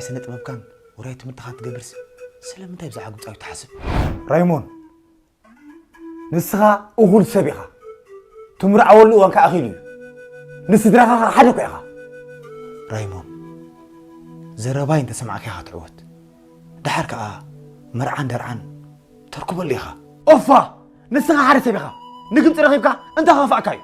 ስነ ጥበብካን ውራይ ትምህርትኻን ትገብርስ ስለምንታይ ብዛዕባ ግብፃዊ ትሓስብ? ራይሞን፣ ንስኻ እኹል ሰብ ኢኻ። ትምርዓወሉ እዋን ከኣ ኣኺሉ እዩ። ንስድራኻ ከኣ ሓደ እኮ ኢኻ። ራይሞን፣ ዘረባይ እንተሰማዕካ ኢኻ ትዕወት። ደሓር ከኣ መርዓን ደርዓን ተርክበሉ ኢኻ። ኦፋ! ንስኻ ሓደ ሰብ ኢኻ። ንግብፂ ረኺብካ እንታይ ከፋእካ እዩ?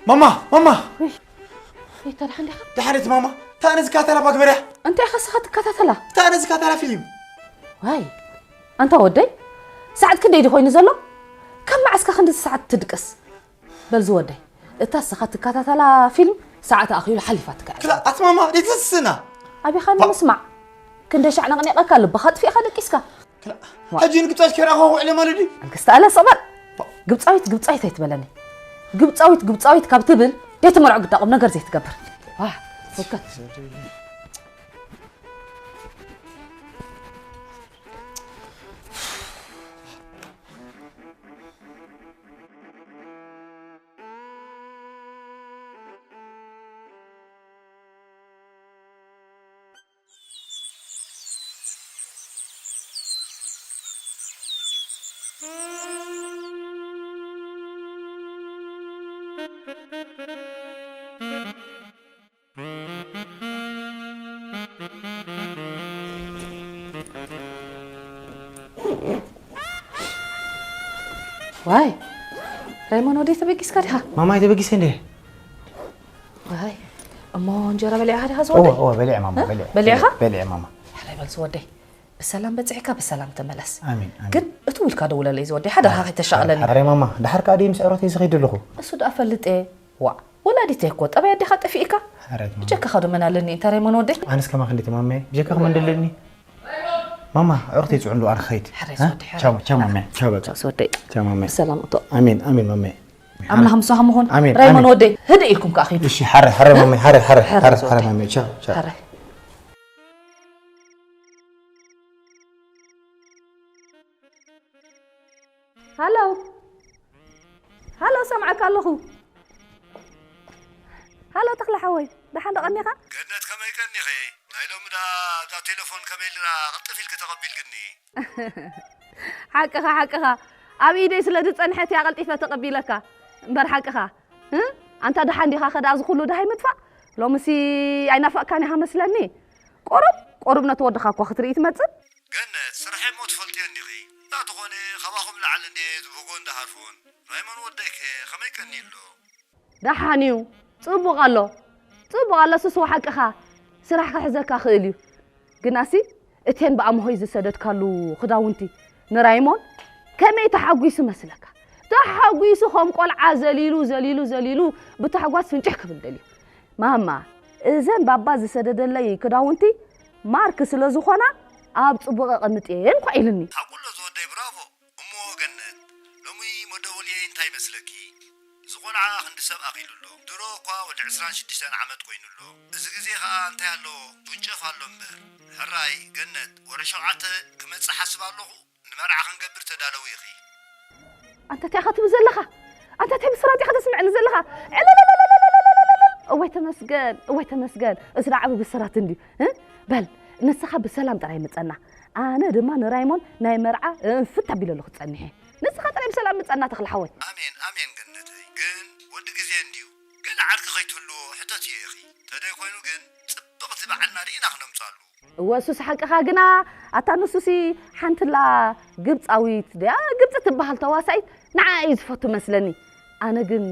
ማማ፣ ማማ! ወይ፣ ወይ፣ ተድሓን ዲኻ? ደሓን እቲ ማማ። እንታይ ነዚ ካታላ ባግበርያ? እንታይ ኢኻ ንስኻ ትከታተላ? እንታይ ነዚ ካታላ ፊልም? ዋይ፣ ኣንታ ወደይ፣ ሰዓት ክንደይ ድዩ ኮይኑ ዘሎ? ካብ መዓስከ ክንዲ ሰዓት ትድቅስ? በል ዝወደይ፣ እታ ንስኻ ትከታተላ ፊልም ሰዓት ኣኺሉ ሓሊፋትካ እያ። ክላ፣ ኣቲ ማማ፣ ደይትስስና። ኣቢኻ ባ- ንምስማዕ። ክንደይ ሻዕ ነቕኒቐካ፣ ልብኻ ኣጥፊእካ ደቂስካ። ክላ፣ ዋ። ሕጂ ንግብጻዊት ከይረኣኹ ውዕለ ማለት ድዩ? ኣንክስታ ኣለ ሰበር። ግብጻዊት፣ ግብጻዊት ኣይትበለኒ። ግብጻዊት፣ ግብጻዊት ካብ ትብል፣ ደይትመርዖ ግዳ ቁም ነገር ዘይትገብር። ዋ፣ ወከት። ዋይ ራይሞን፣ ወደይ ተበጊስካ ዲኻ? ማማይ፣ ተበጊሰ እንዴ? ዋይ፣ እሞ እንጀራ በሊዕኻ ዲኻ ዝወደይ? እወ፣ እወ፣ በሊዐ ማማ፣ እ? በሊዐ። በሊዕኻ? በሊዐ ማማ። ሕራይ በል ዝወደይ፣ ብሰላም በጺሕካ ብሰላም ተመለስ። ኣሜን፣ ኣሜን። ግን እትው ኢልካ ደውለለይ ዝወደይ፣ ሓደራኻ ከይተሻቕለኒ። ሓደራይ ማማ፣ ደሓር ከኣ ደይ ምስ ዕሮተይ ዝኸይድ ኣለኹ። እሱ ደኣ ፈልጠ። ዋእ፣ ወላዲተይ እኮ ጠባይ ኣዴኻ ጠፊእካ? ሓራይ ማማ። ብጀካኻ ዶ መን ኣለኒ? እንታ ራይሞን ወደይ? ኣነስ ከማኺ እንዴት ማማየ? ብጀካኺ መን ደለኒ? ማማ፣ ዕርክተይ ጽዑ ኣለዉ፣ ኣነ ክኸይድ። ሓራይ እ? ዝወደይ፣ ሓራይ። ቻው፣ ቻው ማማየ። ቻው በቃ። ቻው ዝወደይ። ቻው ማማየ። ሰላም እቶ። ኣሜን፣ ኣሜን ማማየ። ኣምላኽ ምሳኹም ይኹን። ኣሜን፣ ራይሞን ኣሜን። ወደይ፣ ህድእ ኢልኩም ከኣ ኺዱ። እሺ፣ ሓራይ፣ ሓራይ ማማየ፣ ሓራይ፣ ሓራይ፣ ሓራይ ሓራይ፣ ሓራይ ዝወደይ። ማማየ። ቻው፣ ቻው። ሓራይ። ሃሎ። ሃሎ፣ ሰምዓካ ኣለኹ። ሃሎ፣ ተኽለ ሓወይ፣ ደሓን ዶ ቀኒኻ? ገነት፣ ከመይ ቀኒኺ? ናይ ሎሚ ደኣ እዛ ቴሌፎን ከመይ ኢልራ ቅልጥፍ ኢልኪ ተቐቢልክኒ? ሓቅኻ፣ ሓቅኻ። ኣብ ኢደይ ስለ ዝጸንሐት እያ ቀልጢፈ ተቐቢለካ። እምበር ሓቅኻ። እ? ኣንታ ደሓን ዲኻ ከ ደኣ እዚ ኩሉ ደሃይ ምጥፋእ? ሎምሲ ኣይናፈቕካን ኢኻ መስለኒ። ቁሩብ፣ ቁሩብ ነቲ ወድኻ እኳ ክትርኢ ትመጽእ? ገነት፣ ስርሐይ እሞ ትፈልጥዮ እንዲኺ። እንዳ ተኾነ፣ ካባኹም ላዕሊ እንድየ ዝብህጎን ዝሃርፎን። ራይሞን ወደይከ ከመይ ቀንዩ ኣሎ? ደሓን እዩ። ጽቡቕ ኣሎ። ጽቡቕ ኣሎ፣ ሱስ ሓቅኻ። ስራሕ ክሕዘካ ክእል እዩ። ግናሲ፣ እተን ብኣምሆይ ዝሰደድካሉ ክዳውንቲ ንራይሞን ከመይ ተሓጒሱ መስለካ? ተሓጒሱ ከም ቆልዓ ዘሊሉ፣ ዘሊሉ፣ ዘሊሉ ብታሕጓስ ፍንጭሕ ክብል ደልዩ። ማማ፣ እዘን ባባ ዝሰደደለይ ክዳውንቲ ማርክ ስለ ዝኾና ኣብ ጽቡቕ ኣቐምጥየን እኳ ኢሉኒ። ሓቁ ኣሎ ዝወደይ፣ ብራቮ። እሞ ገነት፣ ሎሚ መደወልየይ እንታይ ይመስለኪ? እዚ ቆልዓ ክንዲ ሰብ ኣኺሉ ኣሎ። ድሮ እኳ ወዲ ዕስራን ሽዱሽተን ዓመት ኮይኑ ኣሎ። እዚ ግዜ ኸኣ እንታይ ኣሎ? ጉንጨፍ ኣሎ እምበር። ሕራይ፣ ገነት፣ ወረ ሸውዓተ ክመጽእ ሓስብ ኣለኹ። ንመርዓ ክንገብር ተዳለዊ ኢኺ። ኣንታ እንታይ ኢኻ ትብል ዘለኻ? ኣንታ እንታይ ብስራት ኢኻ ተስምዐኒ ዘለኻ? ዕልልልልልልልልልልል! እወይ ተመስገን፣ እወይ ተመስገን። እዚ ደኣ ዓቢ ብስራት እንድዩ። እ? በል፣ ንስኻ ብሰላም ጥራይ ምጸና። ኣነ ድማ ንራይሞን ናይ መርዓ እንፍት ኣቢለሉ ክጸንሕ እየ። ንስኻ ጥራይ ብሰላም ምጸና ተኽለ ሓወይ። ኣሜን፣ ኣሜን ገነተይ። ግን ወዲ ግዜ እንድዩ። ገለ ዓርኪ ከይትህልዎ ሕተትዮ ኢኺ። ተደይ ኮይኑ ግን ጽብቕቲ በዓልና ርኢና ክነምጻሉ። እወ፣ እሱስ ሓቅኻ ግና፣ ኣታ ንሱሲ ሓንትላ ግብጻዊት ድያ ግብጺ ትበሃል ተዋሳኢት ንዓ እዩ ዝፈቱ መስለኒ። ኣነ ግን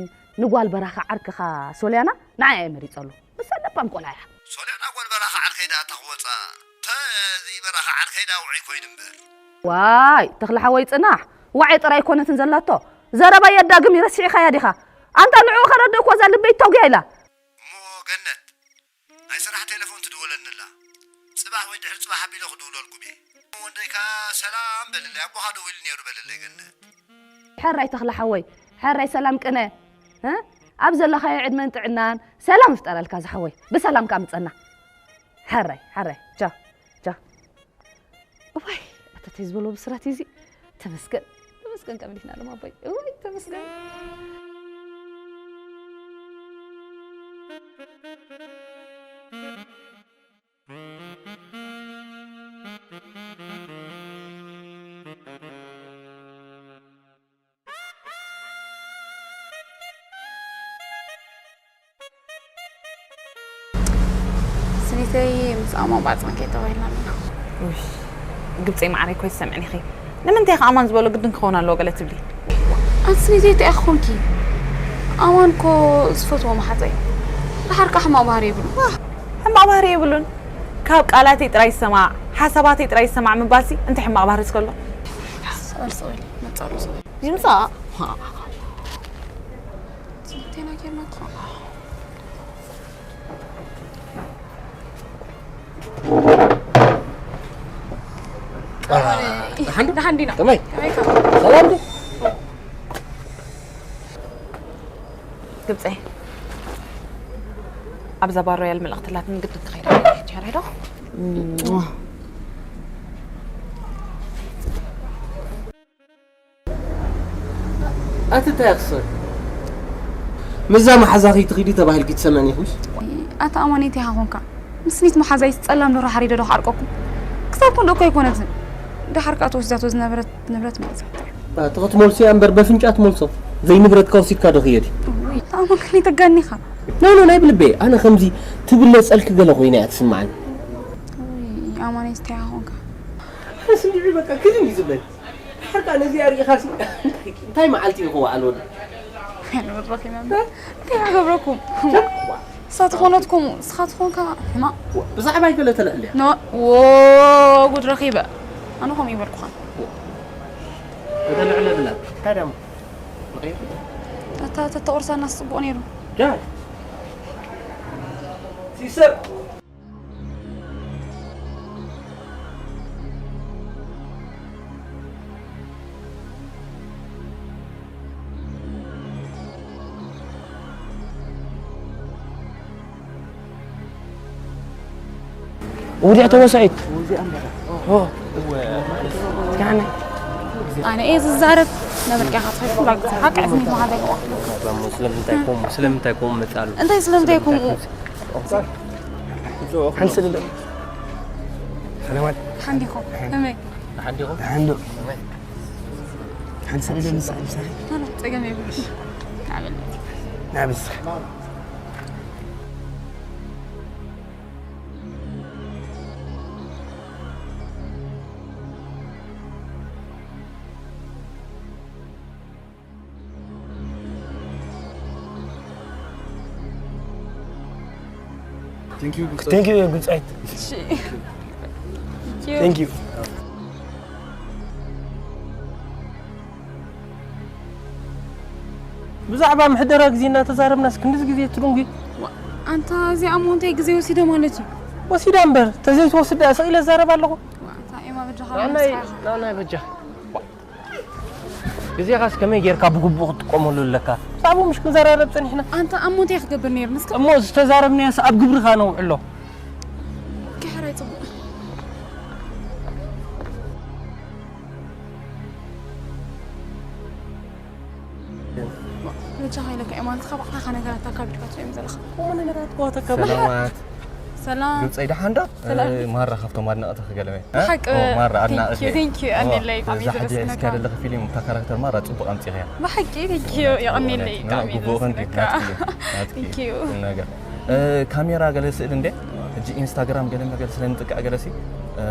ንጓል በራኻ ዓርክኻ ሶልያና ንዓ እየ መሪጸሉ። ንሳ ለባም ቆልዓ እያ። ሶልያና ጓል በራኻ ዓርከይ ደኣ እታ ክወጻ፣ ተ-፣ እዚ በራኻ ዓርከይ ደኣ ውዑይ ኮይኑ እምበር። ዋይ፣ ተኽለ ሓወይ ጽናሕ፣ ዋዒ ጥራይ ኣይኮነትን ዘላቶ። ዘረባ የዳግም እዩ፣ ረሲዕኻያ ዲኻ? ኣንታ ንዕኡ ከረድእ እኮ እዛ ልበይ ተጉያ ኢላ። እሞ ገነት፣ ናይ ስራሕ ቴሌፎን ትድወለኒ ኣላ። ጽባሕ ወይ ድሕሪ ጽባሕ ኣቢለ ክድውለልኩም እየ። ወደይካ ሰላም በልለይ፣ ኣቦኻ ደዊሉ ነይሩ በልለይ ገነት። ሕራይ ተኽለ ሓወይ፣ ሕራይ ሰላም ቅነ። እ? ኣብ ዘለኻዮ ዕድመን ጥዕናን ሰላም ይፍጠረልካ ዝሓወይ። ብሰላም ከኣ ምጸና። ሕራይ፣ ሕራይ። ቻ፣ ቻ። እዋይ፣ ኣታ እንታይ ዝበሎ ብስራት እዩ እዚ? ተመስገን፣ ተመስገን ቀብሊትና ሎም ኣቦይ። እዋይ፣ ተመስገን። ስኒተይ ምስ ኣሞን ባጽን ከይተባሂልና ኣለና። ውይ፣ ግብፀይ ማዕረይ እኮ ይሰምዕን ኢኺ። ንምንታይ ኢኺ ኣማን ዝበሎ ግድን ክኸውን ኣለዎ ገለ ትብሊ? ኣንቲ ስኒተይ እንታይ ኢኺ ኮንኪ? ኣማን እኮ ዝፈትዎ መሓዛይ። ደሓር ከኣ ሕማቕ ባህሪ የብሉን። ዋህ፣ ሕማቕ ባህሪ የብሉን። ካብ ቃላተይ ጥራይ ይሰማዕ፣ ሓሳባተይ ጥራይ ይሰማዕ ምባልሲ እንታይ ሕማቕ ባህሪ እስከሎ? ሰቐል ሰቐል፣ መጻሉ ሰቐል። ይምጻእ። ስንቴና ጌርና እኮ። ደሓን ዶ? ደሓን ዲና? ከመይ? ከመይ ከ? ሰላም ዶ? ግብፀይ፣ ኣብዛ ባር ሮያል መልእኽቲ ኣላትኒ ግድን ክኸይድ ኣለኒ። ጀረይ ዶ? ኣቲ እንታይ ክስብ? ምዛ መሓዛኺ ትኺዲ ተባሂልኪ ትሰምዕኒ ኢኹስ? ኣታ ኣማን እንታይ ኢኻ ኾንካ? ምስኒት መሓዛይስ ጸላም ዶ ሓሪደ ዶ ክዓርቀኩም? ክሳብ ክንዶ እኮ ኣይኮነትን። ደሓር ከኣ ተወሲዳቶ ዝነበረት ንብረት መሊሳቶ። ኣቲ ክትመልሶ እያ እምበር በፍንጫ ትመልሶ። ዘይንብረትካ ወሲድካ ዶ ክየዲ? ውይ፣ ኣታ ኣማን ክንደይ ተጋኒኻ? ኖ፣ ኖ፣ ናይ ብልቤ። ኣነ ከምዚ ትብለጸልኪ ገለ ኮይነ እያ ትስምዓኒ። ውይ፣ ኣማን እንታይ ኢኻ ኾንካ? ኣነ ስምዒ በቃ ግድን እዩ ዝብለኒ። ሕርቃ ነዚኣ ርኢኻሲ እንታይ መዓልቲ እዩ ክወዓል ወዲ? ንብረኺ መምህር እንታይ ይገብረኩም? ንሳ ትኾነትኩም ንስኻ ትኾንካ ሕማቕ ብዛዕባይ ገለ ተልዕል እያ። ኖ ጉድ ረኺበ። ኣነ ከምኡ ይበልኩኻን። ተተልዕለ ብላ እንታይ ደሞ ንቐይር? እታ ተተቑርሳናስ ጽቡቕ ነይሩ። ጃል ሲሰር ውዲዕ ተወሳኢት ኣነ እየ ዝዛረብ ነበርካ ኢኻ ትፈልጥ ባግዛ ሓቂ ዕፍኒት መሓዘ ይዋ እሞ ስለምንታይ ከምኡ ስለምንታይ ከምኡ መጻሉ እንታይ ስለምንታይ ከምኡ ሓንቲ ስለ ሰላማት ሓንዲኹም ከመይ ሓንዶ ሓንቲ ስለ ምሳል ምሳል ጸገም የብሉሽ ንዓበል ናብስ Thank you. Thank you ግብጻይት እሺ Thank you ብዛዕባ ምሕደራ ግዜ እናተዛረብናስ ክንድዚ ግዜ ትድንጉ? ኣንታ እዚኣ እሞ እንታይ ግዜ ወሲደ ማለት እዩ? ወሲዳ እምበር ተዘይትወስድ ደኣ ስቕ ኢለ እዛረብ ኣለኹ። ኣንታ ኤማ በጃኻ ናናይ ናናይ በጃ ግዜኻስ ከመይ ጌርካ ብግቡእ ክትጥቀመሉ ኣለካ? ብዛዕባኡ ምሽ ክንዘራረብ ጸኒሕና። ኣንታ እሞ እንታይ ክገብር ነይሩ ንስካ? እሞ ዝተዛረብናዮስ ኣብ ግብርኻ ነውዕሎ። ክሕራይ ጽቡቕ በጃኻ ኢለካ እየ ማለት ካብ ዓኻ ነገራት ኣካቢድካ ትሪኦም ዘለኻ እሞ ነገራት ከዋተካ ሰላማት ሰላም ግብፀይ ደሓን ዶ ሰላም። ማራ ካብቶም ኣድናቕቲ ክገለመ ብሓቂ ማራ ኣድናቒ thank you ኣኔለይ ብጣዕሚ እዛ ሕጂ ዘመስግነካ እስካደለ ክፊል እዩ እታ ካራክተር ማራ ፅቡቅ ኣምፂኸያ ብሓቂ thank you የቐኔለይ ብጣዕሚ ግቡእ ክንዲ ዘመስግነካ ናትኪ ናትኪ Thank you። ቁም ነገር እ፣ ካሜራ ገለ ስእል እንዴ ሕጂ ኢንስታግራም ገለ መገለ ስለ ንጥቃዕ ገለሲ እ፣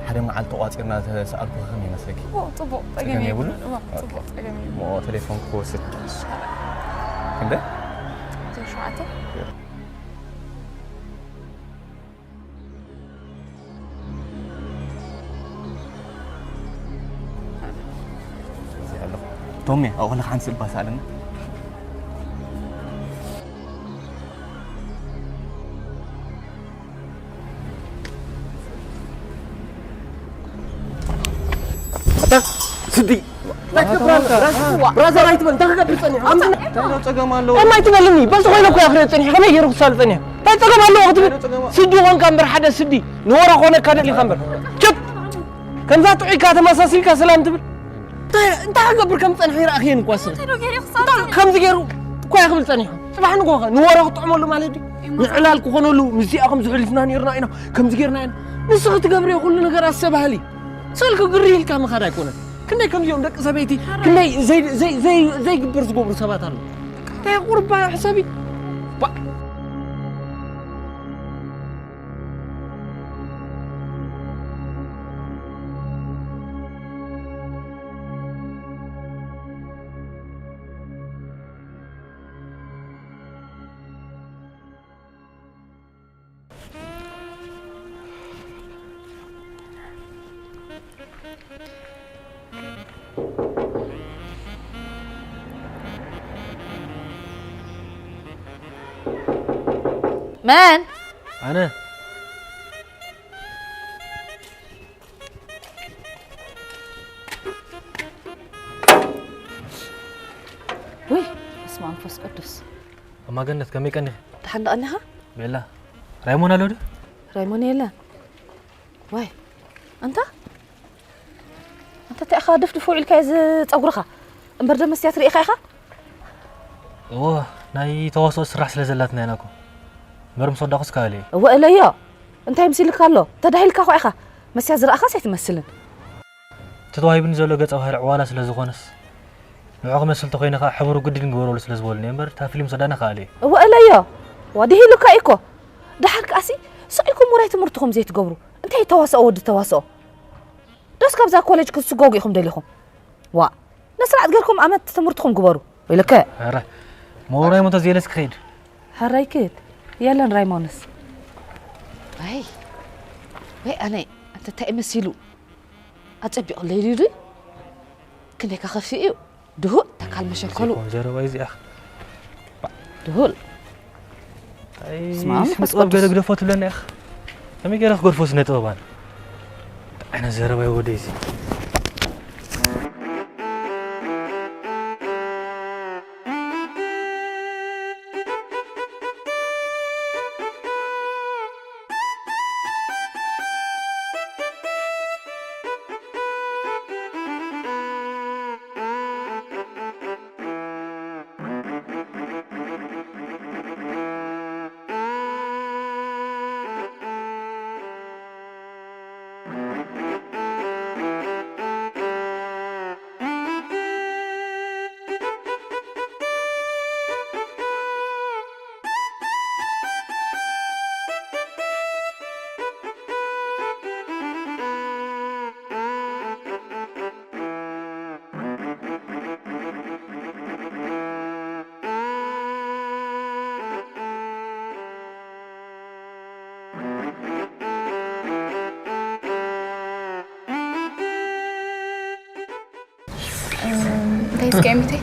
ሓደ መዓልቲ ተቋፂርና ተሰኣልኩ ከም ይመስለኪ ኦ ጽቡቕ ጸገም ጸገም የብሉን? የብሉን እዋ ጽቡቕ ጸገም የብሉን ሞ ቴሌፎን ክወስድ እንደ ዜሮ ሸውዓተ ቶሚ ኣብኡ ከለካ ሓንቲ ስእሊ ባሳለና ኣታ ስዲ ብራዘር ኣይትበል እንታይ ክገብር ጸኒሑ ጸገም ኣለዎ እማ ኣይትበልኒ በዚ ኮይነ እኮ ክሪኦ ጸኒሑ ከመይ ገይሩ ክሳሉ ጸኒሑ እንታይ ጸገም ኣለዎ ክትብል ስዲ ኮንካ እምበር ሓደ ስዲ ንወረ ኮነካ ደሊኻ እምበር ችፕ ከምዛ ጥዑይካ ተመሳሲልካ ሰላም ትብል እንታይ እንታይ ክገብር ከም ጸንሐ ይረኣኽየን እኳ ስለ ከምዚ ገይሩ እኳ ክብል ጸኒሑ ጽባሕ ንጎኸ ንወረ ክጥዕመሉ ማለት እዩ ንዕላል ክኾነሉ ምስዚኣ ከም ዝሕልፍና ነርና ኢና ከምዚ ገርና ኢና ንስኺ ትገብርዮ ኩሉ ነገር ኣስተባህሊ ስልኪ ግሪ ኢልካ ምኻድ ኣይኮነን ክንደይ ከምዚኦም ደቂ ሰበይቲ ክንደይ ዘይግበር ዝገብሩ ሰባት ኣለዉ እንታይ ቁርባ ሕሰቢ መን ኣነ ውይ እስመ መንፈስ ቅዱስ እማገነት ከመይ ቀኒኺ ድሓን ደቐኒኻ ቤላ ራይሞን ኣሎ ዶ ራይሞን የለን ዋይ ኣንታ ኣንታ እንታይ ኢኻ ድፍድፍ ውዒልካ እዚ ጸጉርኻ እምበር ደመስትያት ርኢኻ ኢኻ እዎ ናይ ተዋስኦ ስራሕ ስለ ዘላትና ኢና እኮ እምበር ምስ ወዳኹስ ካለ እወ እለዮ እንታይ ምስልካ ኣሎ ተዳሂልካ እኮ ኢኻ መስትያት ዝረኣኻስ ኣይትመስልን እቲ ተዋሂብኒ ዘሎ ገጸ ባህሪ ዕዋላ ስለ ዝኾነስ ንዑ ክመስል ተኾይነ ከዓ ሕብሩ ግድን ግበረሉ ስለ ዝበሉኒ እምበር እታ ፊልም ሰዳና ከዓ እየ እወ እለዮ ዋዲሂሉካ እዩ እኮ ደሓር ከኣሲ ስቕ ኢልኩም ውራይ ትምህርትኹም ዘይትገብሩ እንታይ ተዋስኦ ወዲ ተዋስኦ ዶስ ካብዛ ኮሌጅ ክትስጎጉ ኢኹም ደሊኹም ዋ፣ ነስርዓት ገርኩም ኣመት ትምህርትኹም ግበሩ። ወይለከ። ኧረ፣ ሞራይ ሞተ ዜለስ ክኸይድ። ሀራይ ክድ የለን ራይሞንስ። ኣይ ወይ ኣነ፣ ኣንተ እንታይ መሲሉ? ኣጸቢቑ ለይሉ ዱ? ክንደይ ከኸፊ እዩ? ድሁል ተካል መሸከሉ። ዘይኮን ዘረባ እዩ እዚኣ። ድሁል። ኣይ፣ ስማ፣ መንፈስ ስነ ጥበብ ገለ ቅዱስ። ግደፎ ትብለና ኢኻ። ከመይ ገይረ ክገድፎ ስነ ጥበብ ኣነ? እንታይ ዓይነት ዘረባ እዩ ወደይ እዚ? እንታይ እስከ ሚተይ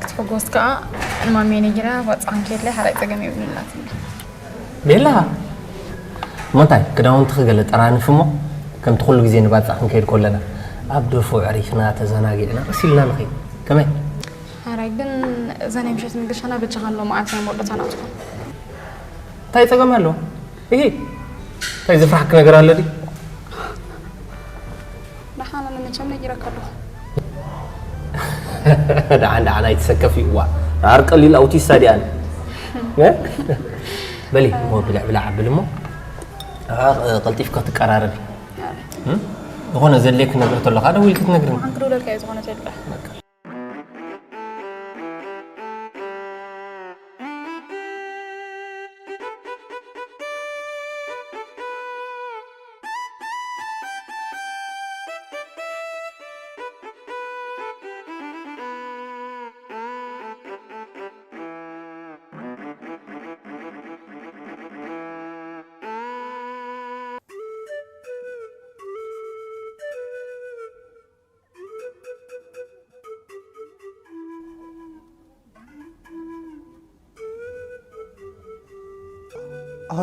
ክትሕጎስ ከዓ ንማሜ ነጊራ ባፅዓ ንከየድላይ ሓራይ ፀገም የብሉላትን። ቤላ እሞ እንታይ ክዳውንትኺ ገለ ጠራንፊ እሞ ከምቲ ኩሉ ግዜ ንባፅዓ ክንከይድ ከለና ኣብ ደፎ ዕሪፍና ተዘናጊዕና ቀስ ኢልና ንኸይድ ከመይ? ሓራይ ግን እዛ ናይ ምሸት መገሻና በጃኻ ኣሎ መዓልቲ ናይ መወዳእታ ናትኩም። እንታይ ፀገም ኣለዎ? እሂ እንታይ ዝፍራሕኪ ነገር ኣሎ ድዩ? ደሓን ኣነ መቸም ነጊረካ ኣለኹ። ደሓን ደሓን ኣይትሰከፊ እዋ ራር ቀሊል ኣውቲስታ ድያን በሊ እሞ ብልዕ ብልዕ ኣብል እሞ ኣኻ ቀልጢፍካ ትቀራረቢ ዝኾነ ዘድልየኪ ነገር ተሎ ከዓ ደዊልኪ ትነግርኒ። ሓንቲ ደውለልካ እየ ዝኾነ ተልቀ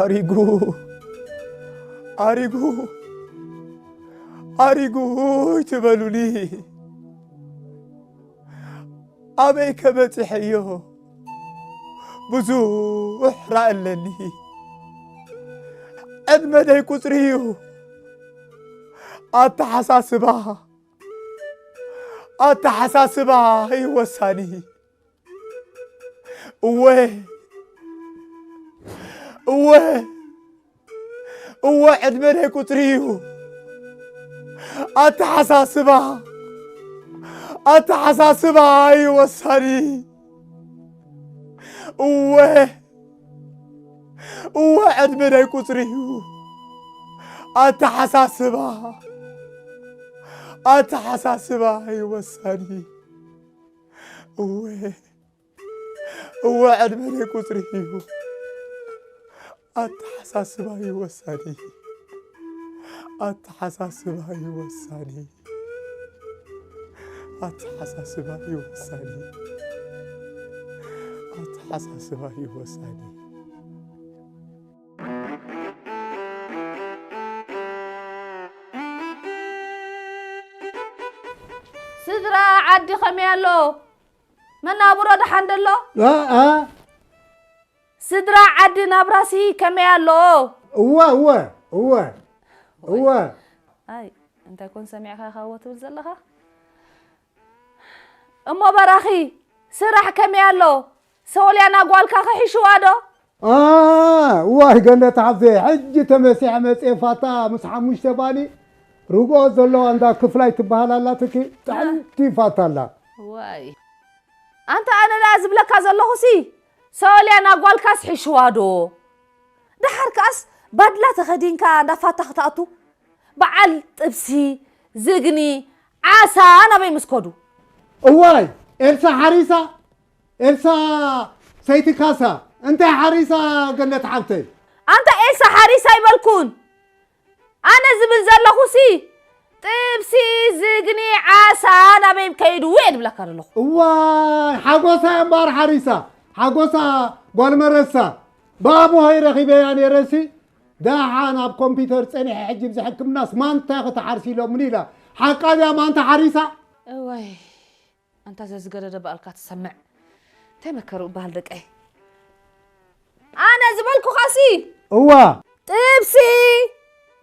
ኣሪጉ ኣሪጉ ኣሪጉ ይትበሉኒ ኣበይ ከበፅሐዮ ብዙሕ ራእለኒ ዕድመ ደይ ቁፅሪ እዩ ኣተሓሳስባ ኣተሓሳስባ እዩ ወሳኒ እወ እወ እወ ዕድመ ናይ ቁፅሪ እዩ ኣተሓሳስባ ኣተሓሳስባ እዩ ወሳኒ እወ እወ ዕድመ ናይ ቁፅሪ እዩ ኣተሓሳስባ ኣተሓሳስባ እዩ ወሳኒ እወ እወ ዕድመ ናይ ቁፅሪ እዩ ኣተሓሳስባ እዩ ወሳኒ ኣተሓሳስባ እዩ ወሳኒ ኣተሓሳስባ እዩ ወሳኒ ኣተሓሳስባ እዩ ወሳኒ ስድራ ዓዲ ከመይ ኣሎ? መናብሮ ደሓን ደሎ? ኣኣ ስድራ ዓዲ ናብራሲ ከመይ ኣሎ? እወ እወ እወ እወ ኣይ እንታይ ኮን ሰሚዕካ ኢኻ እወ ትብል ዘለኻ? እሞ በራኺ ስራሕ ከመይ ኣሎ? ሶልያና ጓልካ ክሕሽዋ ዶ? ዋይ ገነት ሓፍተይ ሕጂ ተመሲሐ መፅየ ፋታ ምስ ሓሙሽተ ባኒ ርግኦ ዘለዋ እንዳ ክፍላይ ትበሃል ኣላትኪ ጥዕምቲ ፋታ ኣላ ዋይ ኣንታ ኣነ ደኣ ዝብለካ ዘለኹሲ ሶልያና ጓልካስ ሕሽዋ ዶ ደሓር ከኣስ ባድላ ተኸዲንካ እንዳ ፋታ ክትኣቱ በዓል ጥብሲ ዝግኒ ዓሳ ናበይ ምስ ከዱ? እዋይ፣ ኤልሳ ሓሪሳ፣ ኤልሳ ሰይቲ ካሳ፣ እንታይ ሓሪሳ ገነት ሓብተይ? ኣንታ ኤልሳ ሓሪሳ ኣይበልኩን። ኣነ ዝብል ዘለኹሲ ጥብሲ፣ ዝግኒ፣ ዓሳ ናበይ ከይዱ እየ ዝብለካ ዘለኹ። እዋይ፣ ሓጎሳ እምበኣር ሓሪሳ፣ ሓጎሳ ጓል መረሳ። ብኣቦሆይ ረኺበያ ነይረሲ፣ ደሓን ኣብ ኮምፒተር ጸኒሐ ሕጂ ብዚ ሕክምናስ ማንታ ክትሓርሲ ኢሎምኒ ኢላ። ሓቃ ድያ ማንታ ሓሪሳ? እዋይ፣ ኣንታ ዘዝገደደ በኣልካ ትሰምዕ። እንታይ መከሩ እበሃል ደቀይ? ኣነ ዝበልኩኻሲ። እዋ። ጥብሲ፣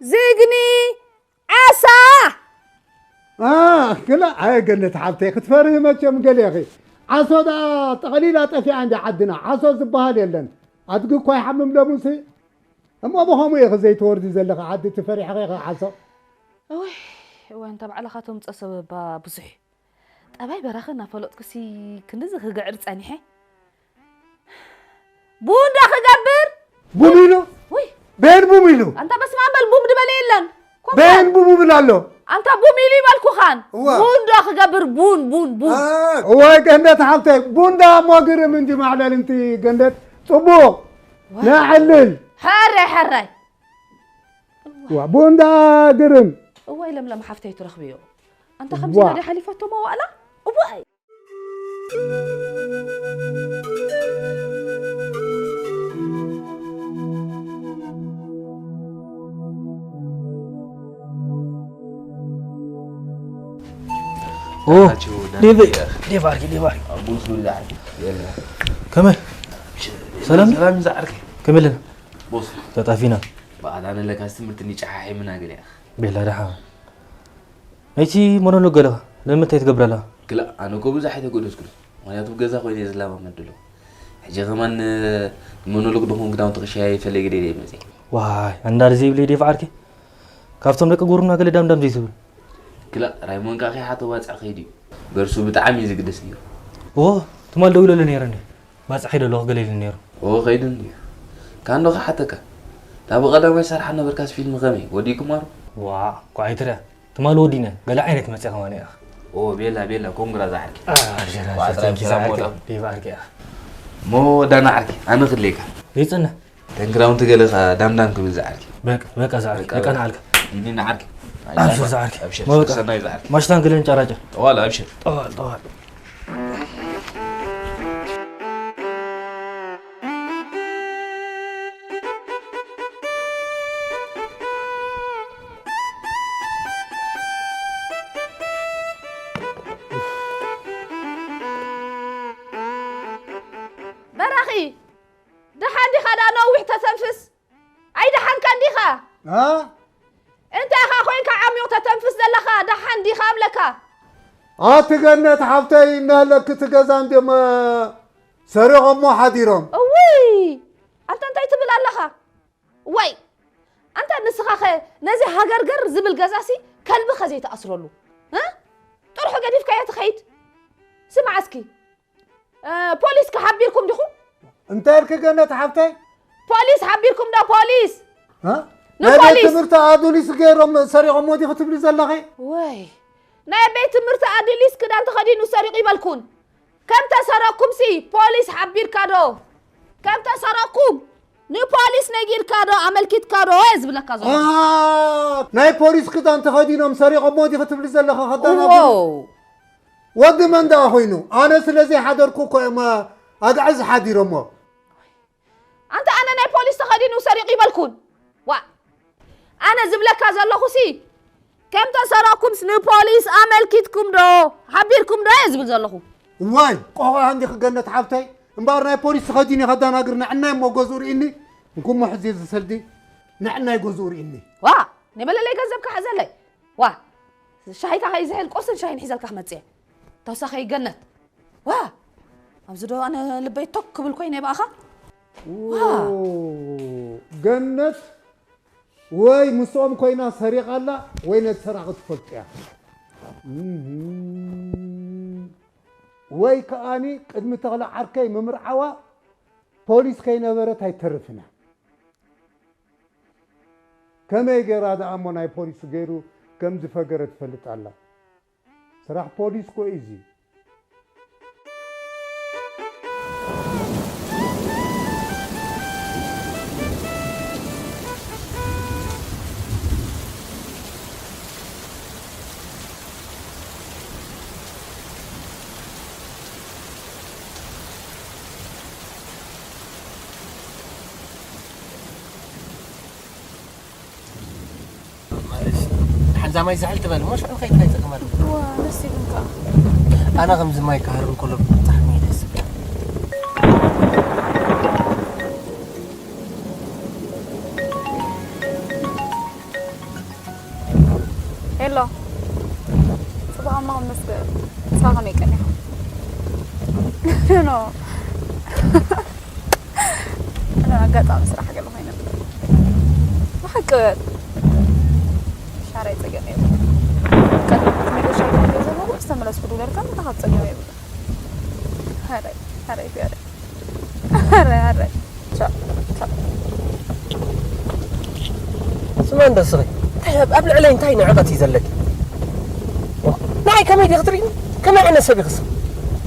ዝግኒ፣ ዓሳ። አ፣ ክላ፣ ኣይ ገነት ሓብተይ፣ ክትፈርሂ መቸም ገለ ኢኺ። ዓሶ ደኣ ጠቕሊላ ጠፊኣ እንዲ ዓድና። ዓሶ ዝበሃል የለን። ኣድጊ እኳ ይሓምም ዶ ሙሴ? እሞ ብኸምኡ ኢኺ ዘይትወርዲ ዘለኺ ዓዲ ትፈሪሕኺ ኢኺ ዓሶ። እወይ፣ እወ፣ እንተ ባዕልኻ ተምጾ ሰበባ ብዙሕ እዩ። ጠባይ በራኺ እናፈለጥኩሲ ክንድዚ ክግዕር ጸኒሐ። ቡን ዶ ክገብር? ቡን ኢሉ? ውይ። በየን ቡም ኢሉ? ኣንታ በስመ ኣብ በል፣ ቡም ዝበለ የለን። ኮፍ በል። በየን ቡም ይብል ኣሎ? ኣንታ ቡም ኢሉ ይበልኩኻን። እዋ። ቡን ዶ ክገብር? ቡን፣ ቡን፣ ቡን። አ፣ እዋይ ገነት ሓብተይ፣ ቡን ዳ እሞ ግርም እንጂ ማዕለል እንቲ ገነት። ጽቡቕ። ዋ። ነዕልል። ሕራይ፣ ሕራይ። ዋ፣ ቡን ዳ ግርም። እዋይ ለምለም ሓፍተይ ትረኽብዮ። ኣንታ ከምዚ ዋ። ናዲ ሓሊፈቶ መዋእላ? እዋይ። ኦ፣ ናቸው ዴቭ፣ ዳንኤል። ዴቭ ኣርኪ፣ ዴቭ ኣርኪ። ኣቡን ሱሪ ዛዕርኪ። የለ። ከመይ? ሰላም? ሰላም ዛዕርኪ። ከመይ ኣለና? ቦስ። ተጣፊና። በዓል ኣነ ለካስ ትምህርቲ ንጨሓሒምና ገለ ኢኻ። ቤላ ደሓ። ናይቲ ሞኖሎግ ገለኻ ንምንታይ ትገብር ኣለኻ? ክላእ፣ ኣነ እኮ ብዙሕ ኣይተገደስኩን። ምኽንያቱ ገዛ ኮይነ እየ ዝለማመድ ዘለኹ። ሕጂ ከማን፣ እ፣ ሞኖሎግ ድኹን ክዳውንቲ ክሸያይ ፈለይ ግደይ እየ መፅእ። ዋይ፣ ኣንዳር ዘይብለይ ዴፍ ዓርኪ። ካብቶም ደቂ ጉሩና ገለ ዳምዳም ዘይትብል። ክላእ፣ ራይሞን ከዓ ከይሓቶ ባፅዕ ከይዱ እዩ። ገርሱ ብጣዕሚ እዩ ዝግደስ ነይሩ። ኦ፣ ትማል ደው ኢለሉ ነይረ እንዴ? ባፅዕ ከይደ ኣለኹ ገለ ኢሉ ነይሩ። ኦ፣ ከይዱ እንድዩ። ካንዶ ክሓተካ። እታ ብቐዳማይ ሰርሓ ነበርካስ ፊልም ከመይ? ወዲእኩማ ዶ? ዋ፣ ኳ ኣይትርያ። ትማል ወዲነ፣ ገለ ዓይነት መፅእ ከማን እያ። ኦ፣ ቤላ፣ ቤላ፣ ኮንግራ ዝዓርኪ። አ፣ ጀራ፣ ዋ፣ ጀራ፣ ጀራ፣ ጀራ፣ ሞላ። ሞላ። ዴቭ ዓርኪ እያ። ሞ ዳና ዓርኪ፣ ኣነ ክድለይካ። ዘይፅንሕ። ተን ክዳውንቲ ገለ ኸ ዳምዳም ክብል ዝዓርኪ። በቃ፣ በቃ ዝዓርኪ፣ በቃ፣ በቃ በቃ። ንዓልካ። ይኒ ንዓርኪ። ኣይ፣ ኣብሽር ዝዓርኪ። ኣብሽር፣ ሞላ። ሰናይ ዝዓርኪ። ማሽታን ገለን ጨራጨር። ጠዋል፣ ኣብሽር። ጠዋል፣ ጠዋል። በራኺ፣ ደሓን ዲኻ? ደኣ ነዊሕ ተተንፍስ። ኣይደሓንካን ዲኻ? አ? እንታይ ኢኻ ኮይንካ ዓሚቕ ተተንፍስ ዘለኻ? ደሓን ዲኻ እብለካ? ኣቲ ገነት ሓብተይ፣ እናሃለኪ እቲ ገዛ እንድዮም ሰሪቖሞ ሓዲሮም። እውይ! ኣንታ እንታይ ትብል ኣለኻ? ወይ! ኣንታ ንስኻኸ ነዚ ሃገርገር ዝብል ገዛሲ ከልብኸ ዘይትኣስረሉ? እ? ጥርሑ ገዲፍካዮ ትኸይድ? ስማዕ እስኪ፣ እ፣ ፖሊስ ከ ሓቢርኩም ዲኹም? እንታይ ኢልኪ ገነት ሓብተይ? ፖሊስ ሓቢርኩም ዶ ፖሊስ? እ? ናይ ቤት ንፖሊስ። ትምህርቲ ኣዱሊስ ገይሮም ሰሪቖሞ ዲኺ ትብሊ ዘለኺ? ወይ፣ ናይ ቤት ትምህርቲ ኣዱሊስ ክዳን ተኸዲኑ ሰሪቑ ይበልኩን። ከም ተሰረቅኩምሲ ፖሊስ ሓቢርካ ዶ? ከም ተሰረቅኩም ንፖሊስ ነጊርካ ዶ? ኣመልኪትካ ዶ? እየ ዝብለካ ዘለኹ። አ፣ ናይ ፖሊስ ክዳን ተኸዲኖም ሰሪቖሞ ዲኺ ትብሊ ዘለኺ ከዳናጉ? እዎ። ወዲ መን ደኣ ኮይኑ? ኣነ ስለ ዘይሓደርኩ እኮ እዮም ኣግዕዝ ሓዲሮሞ። ኣንታ ኣነ ናይ ፖሊስ ተኸዲኑ ሰሪቑ ይበልኩን። ዋ፣ ኣነ ዝብለካ ዘለኹሲ፣ ከም ተሰረቕኩምስ ንፖሊስ ኣመልኪትኩም ዶ? ሓቢርኩም ዶ? እየ ዝብል ዘለኹ። እዋይ፣ ቆቆ እንዲኺ ገነት ሓብተይ፣ እምበኣር ናይ ፖሊስ ተኸዲኑ ከዳናግር ንዕናይ እሞ ገዝኡ ርኢኒ። እንኩሞ ሕዚ ዝሰልዲ ንዕናይ ገዝኡ ርኢኒ። ዋ፣ ናይ መለለይ ገንዘብካ ሓዘለይ። ዋ፣ ሻሂታ ከይዝሕል ቁርስን ሻሂን ሒዘልካ ክመጽእ እየ። ተወሳኸይ ገነት። ዋ፣ ኣብዚ ዶ ኣነ ልበይ ቶክ ክብል ኮይነ ብኣኻ? ዋ። ኦ፣ ገነት ወይ ምስኦም ኮይና ሰሪቓ ኣላ ወይ ነቲ ሰራቒ ትፈልጦ እያ። እህ። ወይ ከኣኒ ቅድሚ ተኽለ ዓርከይ ምምርዓዋ ፖሊስ ከይነበረት ኣይተርፍን እያ። ከመይ ገይራ ደኣ እሞ ናይ ፖሊስ ገይሩ ከም ዝፈገረ ትፈልጥ ኣላ? ስራሕ ፖሊስ እኮ እዩ እዚ። ሓንዛ ማይ ዝሕል ትበል እሞ ሽዑ ከይድካ ይጠቅመሉ። እዋ፣ ደስ ይብልካ። ኣነ ከምዚ ማይ ክሃርም ከሎ ብጣዕሚ እዩ ደስ ዝብል። ሄሎ፣ ጽቡቕ ኣምላኽ ይመስገን። ንስኻ ከመይ ቀኒኻ? ኖ። ኣነ ኣጋጣሚ ስራሕ ገለ ኮይነ። ብሓቂ በል። ሻራይ ጸገም የብሉን። ቀደም እቲ መገሻ ገለ ዘለዎ ዝተመለስኩ ዶ በልካ፣ ምእንታኻ ጸገም የብሉን። ሃረይ፣ ሃረይ፣ ሃረይ። ሃረይ፣ ሃረይ። ቻው፣ ቻው። ስማ እንዶ ስኺ፣ እንታይ ኣብ፣ ኣብ ልዕለይ እንታይ ንዕቐት እዩ ዘለኪ? ዋ፣ ንዓይ ከመይ ዲኺ ትርእይኒ? ከመይ ዓይነት ሰብ ኢኺ ስኺ?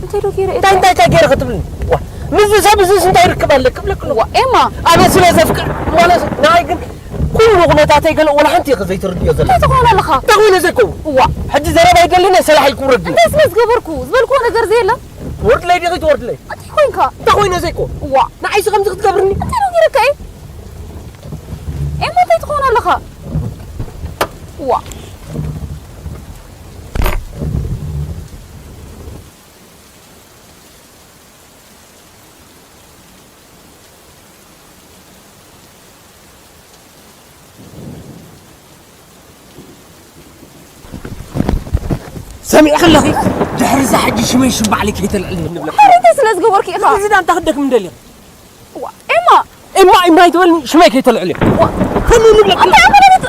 እንታይ ዶ ገይረ እንታይ፣ እንታይ፣ እንታይ ገይረ ክትብልኒ? ዋ፣ ምስዚ ሰብ እዚስ እንታይ ርክብ ኣለኪ ክብለኪ ኣለኹ። ዋ፣ ኤማ! ኣነ ስለ ዘፍቅር ማለት ንዓይ ግን ኩሉ ኩነታተይ ገለ ወላ ሓንቲ ኢኺ ዘይትርድዮ ዘለኺ። እንታይ ትኾን ኣለኻ? እንታይ ኮይነ ዘይኮ? ዋ። ሕጂ ዘረባ ይደልን ሰላሕ ኢልኩ ውረድለይ። እንታይ ስለ ዝገበርኩ? ዝበልኩዎ ነገር ዘየለ? ትወርድለይ ዲኺ ትወርድለይ? እንታይ ኮይንካ? እንታይ ኮይነ ዘይኮ? ዋ። ንዓይሲ ከምዚ ክትገብርኒ? እንታይ ዶ ገይረካ እየ? ኤማ እንታይ ትኾን ኣለኻ? ዋ። ሰሚዕኺ ኣለኺ? ድሕሪ እዛ ሕጂ ሽመይ ሽም ባዕለይ ከይተልዕልኒ ንብለኪ። ሓረይተይ ስለ ዝገበርኩ ኢኻ። እዚ ዳ እንታይ ክደክም እንደልዮ? ዋ፣ ኤማ! ኤማ፣ ኤማ ኣይትበልኒ፣ ሽመይ ከይተልዕልዮ። ዋ። ከሉ ንብለኪ። ኣታ መለለጥ!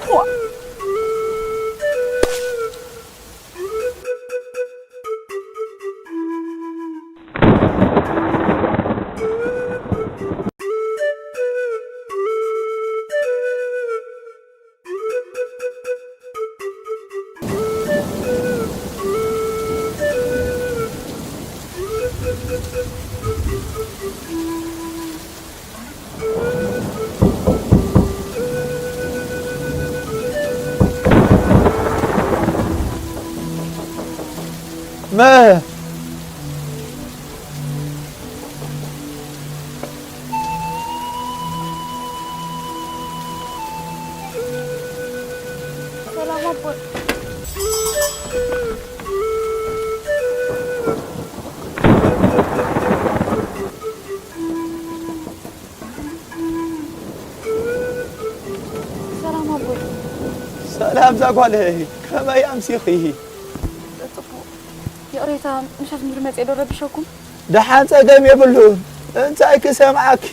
ዋ። መ- ሰላም ኣቦይ። ሰላም ኣቦይ። ሰላም ዛጓለይ፣ ከመይ ኣምሲኺ? ጽቡቕ። ይቕሬታ፣ ምሸት ምድሪ መጽኤ ዶ ረቢሸኩም? ደሓን፣ ጸገም የብሉን። እንታይ ክሰምዓኪ?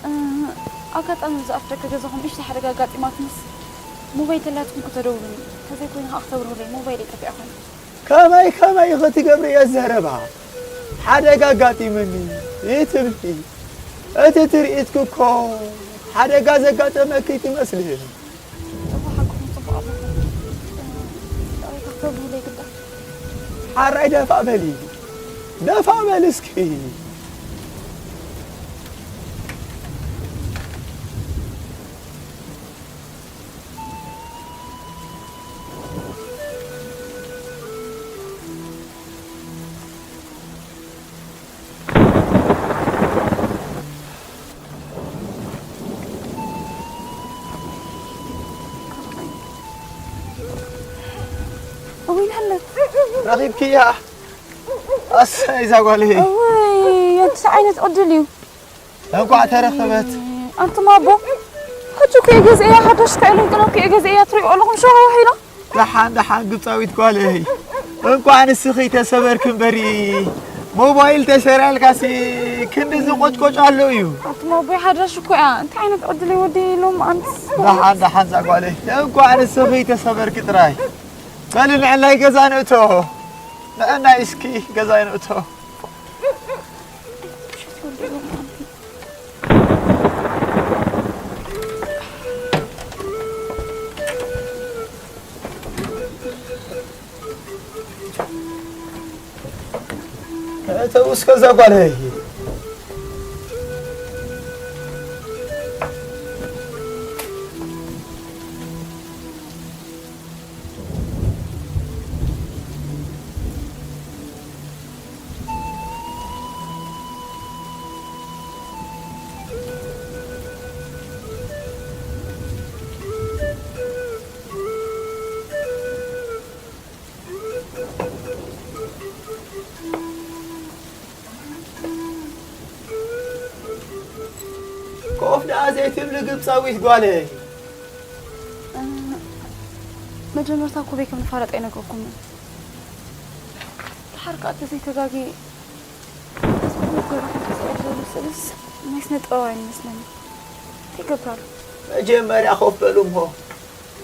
እ፣ ኣጋጣሚ ኣብዚ ኣፍ ደገ ገዛኹም ንእሽተይ ሓደጋ ኣጋጢማትንስ፣ ሞባይል ተላትኩም ክተደውሉኒ፣ ተዘይኮይኑ ኸኣ ክተብርሁለይ፣ ሞባይለይ ጠፊኣ ኾይና። ከመይ ከመይ ኢኺ ትገብርዮ ዘረባ? ሓደጋ ኣጋጢሙኒ ይትብሊ። እቲ ትርኢትኪ እኮ ሓደጋ ዘጋጠመኪ ትመስሊ። እኮ ሓቅኹም ጽቡቕ ኣለኹም። እ፣ ይቕሬታ ክተብርሁለይ ግዳ። ሓራይ ደፋእ በሊ፣ ደፋእ በሊ እስኪ። እውይ፣ ናለ። ረኺብክያ? ኣሰይ፣ እዛ ጓለይ። እውይ፣ እንታይ ዓይነት ዕድል እዩ? እንኳዕ ተረኸበት። ኣንቱም ኣቦ፣ ሕጂ እኮ እየ ገዚኤያ፣ ሓዳሽ ስታይል እንቅልፍ እኮ እየ ገዚኤያ፣ ትሪእዎ ኣለኹም፣ ሸዋዋሕ ኢላ። ደሓን፣ ደሓን፣ ግብፃዊት ጓለይ። እንኳዕ ንስኺ ተሰበርክ እምበሪ፣ ሞባይል ተሰሪያልካሲ ክንድዚ ቆጭቆጭ ኣሎ እዩ። ኣንቱም ኣቦይ፣ ሓዳሽ እኮ እያ። እንታይ ዓይነት ዕድለይ ወደይ ኢሎም፣ ኣንስ። ደሓን፣ ደሓን፣ እዛ ጓለይ። እንኳዕ ንስኺ ተሰበርክ ጥራይ። በሊ ንዕላይ ገዛ ንእቶ። ንዕናይ እስኪ ገዛ ንእቶ። እተው እስከ እዛ ጓለይ። ኮፍ ደኣ ዘይትብሊ ግብጻዊት ጓለይ። መጀመርታ እኮ በይ ከም ንፋለጥ ኣይነገርኩምን። ድሓር ከኣ እንተዘይተጋግየ፣ እዚ ኩሉ ገርኹም ተጻወቱ ዘሎ ስእልስ ናይ ስነ ጥበባውያን ይመስለኒ። እንታይ ይገብር ኣሎ? መጀመርያ ኮፍ በሉ እሞ።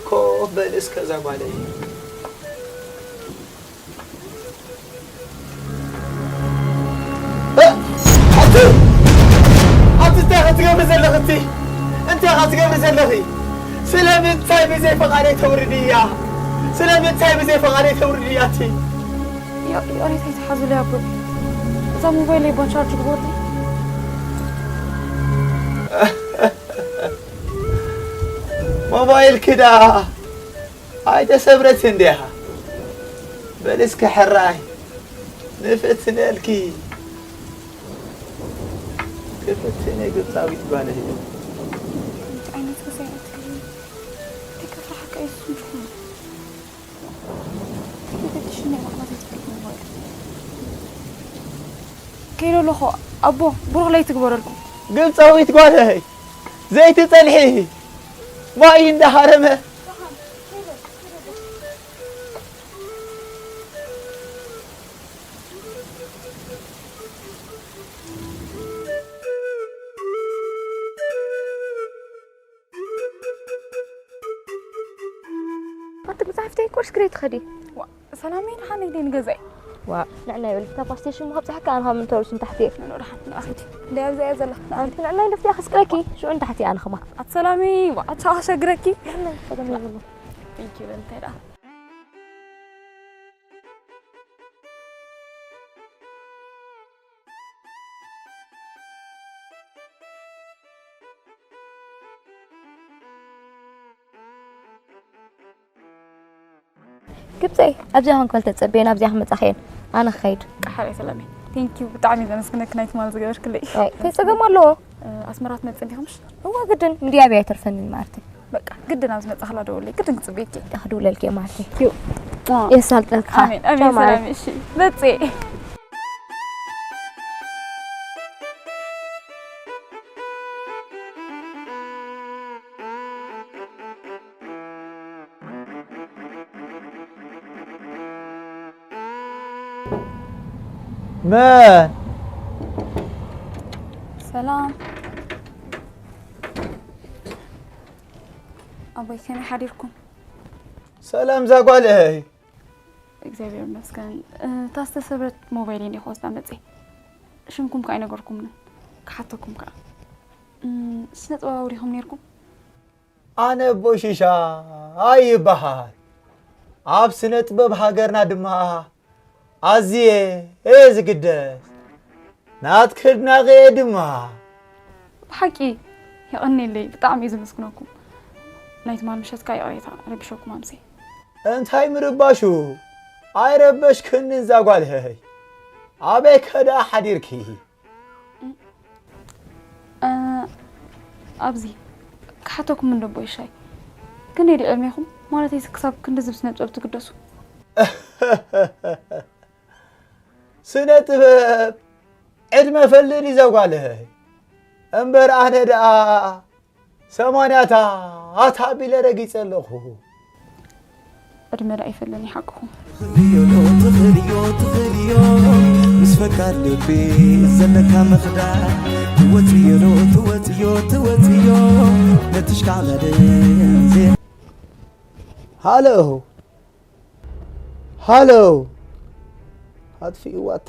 ኮፍ በል እስከ እዛ ጓለይ። እ! ኣቲ፣ ኣቲ እንታይ ኢኻ ትገብሪ ዘለኺ እቲ? እንታይ ኢኻ ትገብሪ ዘለኺ? ስለምንታይ ብዘይ ፈቓደይ ተውርድያ? ስለምንታይ ብዘይ ፈቓደይ ተውርድያ እቲ? ያ-፣ ይቕሬታ ይትሓዙለይ ኣቦይ። እዛ ሞባይለይ እባ ቻርጅ ግበሩለይ። ሞባይልኪ ደኣ ኣይተሰብረትን ዲኻ? በሊ እስከ ሕራይ ንፍትነልኪ። ክፍትነ ግብጻዊት ጓል እየ። እንታይ ዓይነት ገዛ እዩ እቲ? ከይከፍርሓካ እዩ ዝስምዑ። ከይፈትሽኒ ኢና ዘይትፈልጥ ሞባይል። ከይደ ኣለኹ። ኣቦ፣ ብሩኽ ለይቲ ግበረልኩም። ግብጻዊት ጓለይ፣ ዘይትጸንሒ፣ ማይ እንዳሃረመ። ኣቲ መጽሓፍተይ፣ ቁርሲ ክደይ ትኸዲ? ዋ፣ ሰላመይ፣ ደሓን ኢለ ንገዛይ። ዋ፣ ንዕና ይበል። እታ ፓስቴሽን ምኻብ ጸሓካ፣ ኣነ ካብ ምንተርሱ ንታሕቲ እየ። ንዑ ደሓን፣ ንኣኺድ። እንደ ኣብዛ እያ ዘላ። ኣንቲ ንዕና ኢለ ኣብዚኣ ከስቅለኪ፣ ሽዑ ንታሕቲ ኣነ ኸማ። ኣቲ ሰላመይ፣ ዋ፣ ኣቲ ሸግረኪ። ንዕና ጸገም የብሉ። Thank you፣ እንታይ ደኣ? ግብፀይ፣ ኣብዚኣ ኾንክበል ተፀበየን፣ ኣብዚኣ ክመፃኺ እየን። ኣነ ክኸይድ። ቃሓር እየ ሰላመይ። Thank you፣ ብጣዕሚ ዘመስግነኪ ናይ ትማል ዝገበርክለይ። ኣይ፣ እንታይ ፀገም ኣለዎ? እ፣ ኣስመራ ትመፅእ እንዲኹምሽ? እዋ፣ ግድን። እንድያ ኣብያ ኣይተርፈንን ማለተይ። በቃ፣ ግድን ኣብ ዝመፃኽላ ደውለይ፣ ግድን ክፅበየኪ እየ። ክድውለልኪ እየ ማለተይ። ዩ። የሳልጠልካ። ኣሜን፣ ኣሜን፣ ቻው ማለተይ። ሰላም፣ እሺ። መፅእ። መን? ሰላም። ኣቦይ፣ ከመይ ሓዲርኩም? ሰላም፣ እዛ ጓለይ። እግዚኣብሔር ይመስገን። እታ ዝተሰብረት ሞባይል እየ ክወስዳ መፅየ። ሽምኩም ከኣ ኣይነገርኩምን። ክሓተኩም ከኣ። እም፣ ስነ ጥበባዊ ዲኹም ነይርኩም? ኣነ ኣቦይ ሽሻይ ይበሃል። ኣብ ስነ ጥበብ ሃገርና ድማ ኣዝየ እየ ዝግደስ። ናትኪ ኣድናቒ እየ ድማ። ብሓቂ የቐንየለይ፣ ብጣዕሚ እየ ዘመስግነኩም። ናይ ትማል ምሸት ከኣ ይቕሬታ ረቢሸኩም ኣምስየ። እንታይ ምርባሹ? ኣይረበሽክንን እዛ ጓለይ። ኣበይ ከ ደኣ ሓዲርኪ? እ፣ ኣብዚ ክሓተኩም እንዶ ኣቦይ ሽሻይ። ክንደይ ድዩ ዕድሜኹም? ማለተይ ክሳብ ክንድዚ ብስነ ጥበብ ትግደሱ? ስነ ጥበብ ዕድመ ፈልጥ እዩ እዛ ጓለይ። እምበር ኣነ ደኣ ሰማንያታት ኣቢለ ረጊጸ ኣለኹ። ዕድመ ደኣ ይፈልን እዩ ሓቅኹም። ትኽእልዮ፣ ትኽእልዮ፣ ትኽእልዮ፣ ምስ ፈቃድ ልቢ ዘለካ ምኽዳድ። ትወጽዮ ዶ፣ ትወጽዮ፣ ትወጽዮ፣ ነቲ ሽካዕላድን ዜ-፣ ሃሎ፣ ሃሎ፣ ኣጥፊእዋ እታ።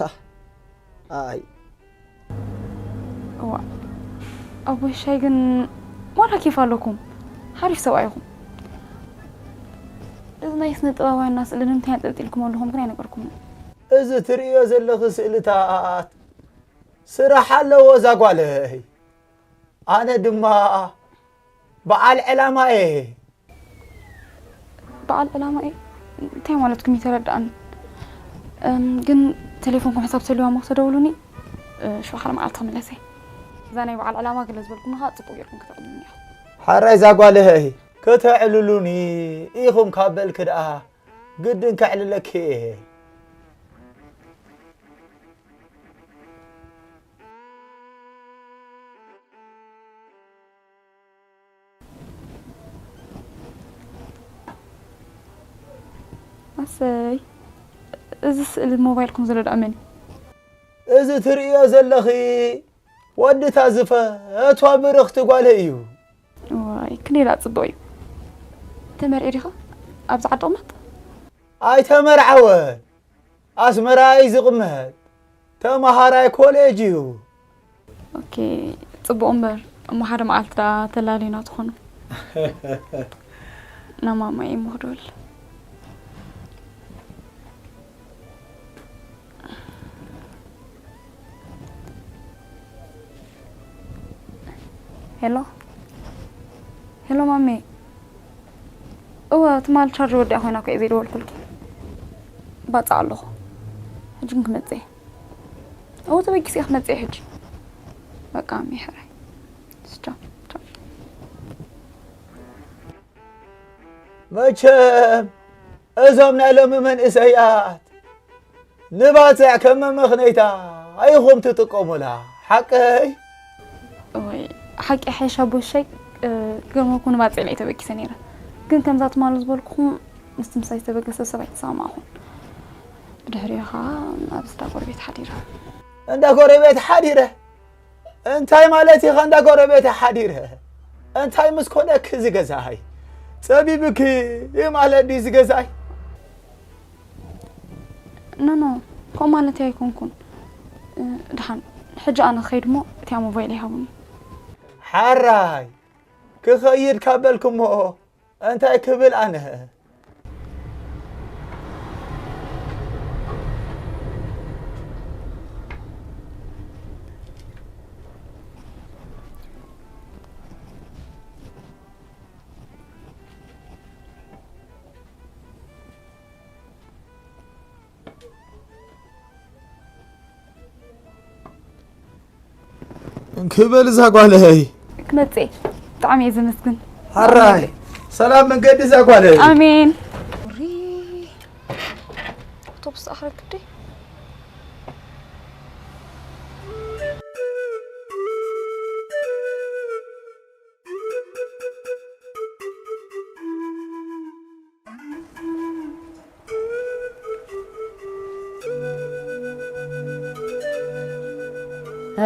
ኣይ። እዋ፣ ኣቦይ ሽሻይ ግን ዋላ ኬፍ ኣለኩም። ሓሪፍ ሰብኣይ ኢኹም። እዚ ናይ ስነ ጥበባውያንና ስእሊ ንምንታይ ኣንጠልጢልኩም ኣለኹም ግን ኣይነገርኩምን። እዚ ትርእዮ ዘለኺ ስእልታት ስራሕ ኣለዎ እዛ ጓለይ። ኣነ ድማ በዓል ዕላማ እየ። በዓል ዕላማ እየ እንታይ ማለትኩም ይተረድኣኒ። እም፣ ግን ቴሌፎንኩም ሕሳብ ተልዋ እሞ ክተደውሉኒ፣ እ፣ ሽዑ ሓደ መዓልቲ ክምለስ እየ። እዛ ናይ በዓል ዕላማ ገለ ዝበልኩምኻ ጽቡቕ ጌርኩም ከተዕልሉኒ ኢኹም። ሓራይ እዛ ጓለይ ከተዕልሉኒ ኢኹም ካብ በልኪ ደኣ ግድን ከዕልለኪ እየ። ኣሰይ፣ እዚ ስእሊ ሞባይልኩም ዘሎ ደኣ መን እዩ? እዚ ትርእዮ ዘለኺ ወድታ ዝፈትዋ ብርኽቲ ጓለይ እዩ። ዋይ ክንደይ ደኣ ጽቡቕ እዩ። ተመርዒ ዲኻ? ኣብዚ ዓዲ ቕመጥ? ኣይተመርዓወን። ኣስመራ እዩ ዝቕመጥ። ተመሃራይ ኮሌጅ እዩ። ኦኬ፣ ጽቡቕ እምበር እሞ ሓደ መዓልቲ ደኣ ተላልዩና ትኾኑ። ናማማይ እሞ ክድውል። ሄሎ ሄሎ ማሜ። እወ ትማል ቻርጅ ወዲኣ ኮይና እኮ እየ ዘይደወልኩልኪ። ባጽዕ ኣለኹ። ሕጂ ግን ክመጽእ እየ። እወ ተበጊሰ እየ ክመጽእ እየ ሕጂ። በቃ ማሜ ሕራይ። ቻው ቻው። መቸም እዞም ናይ ሎሚ መንእሰያት ንባጽዕ ከም መመኽነይታ ኢኹም ትጥቀሙላ። ሓቀይ? ወይ ሓቂ ሓይሽ ኣቦ ሸይ። ገርመኩ ንባጽዕ ላይ ተበጊሰ ነይረ። ግን ከምዛ ትማሉ ዝበልኩኹም ምስቲ ምሳይ ዝተበገሰ ሰብ ኣይተሰማማኹን። ብድሕሪኡ ኸዓ ኣብ ስዳ ጎረቤት ሓዲረ። እንዳ ጎረቤት ሓዲረ እንታይ ማለት ኢኻ? እንዳ ጎረቤት ሓዲረ እንታይ ምስ ኮነክ እዚ ገዛይ ጸቢብኪ ማለት ድዩ እዚ ገዛይ? ኖ ኖ፣ ከምኡ ማለት ኣይኮንኩን። ድሓን ሕጂ ኣነ ክኸይድ እሞ እቲኣ ሞባይል ይሃቡኒ። ሓራይ ክኸይድ ካብ በልኩሞ እንታይ ክብል ኣነ? እንክበል እዛ ጓለይ። ክመጽእ ብጣዕሚ እየ ዘመስግን። ሓራይ ሰላም መንገዲ እዛ ጓለይ። ኣሜን። ሪ ኣውቶቡስ ኣኽረክብ ዶ?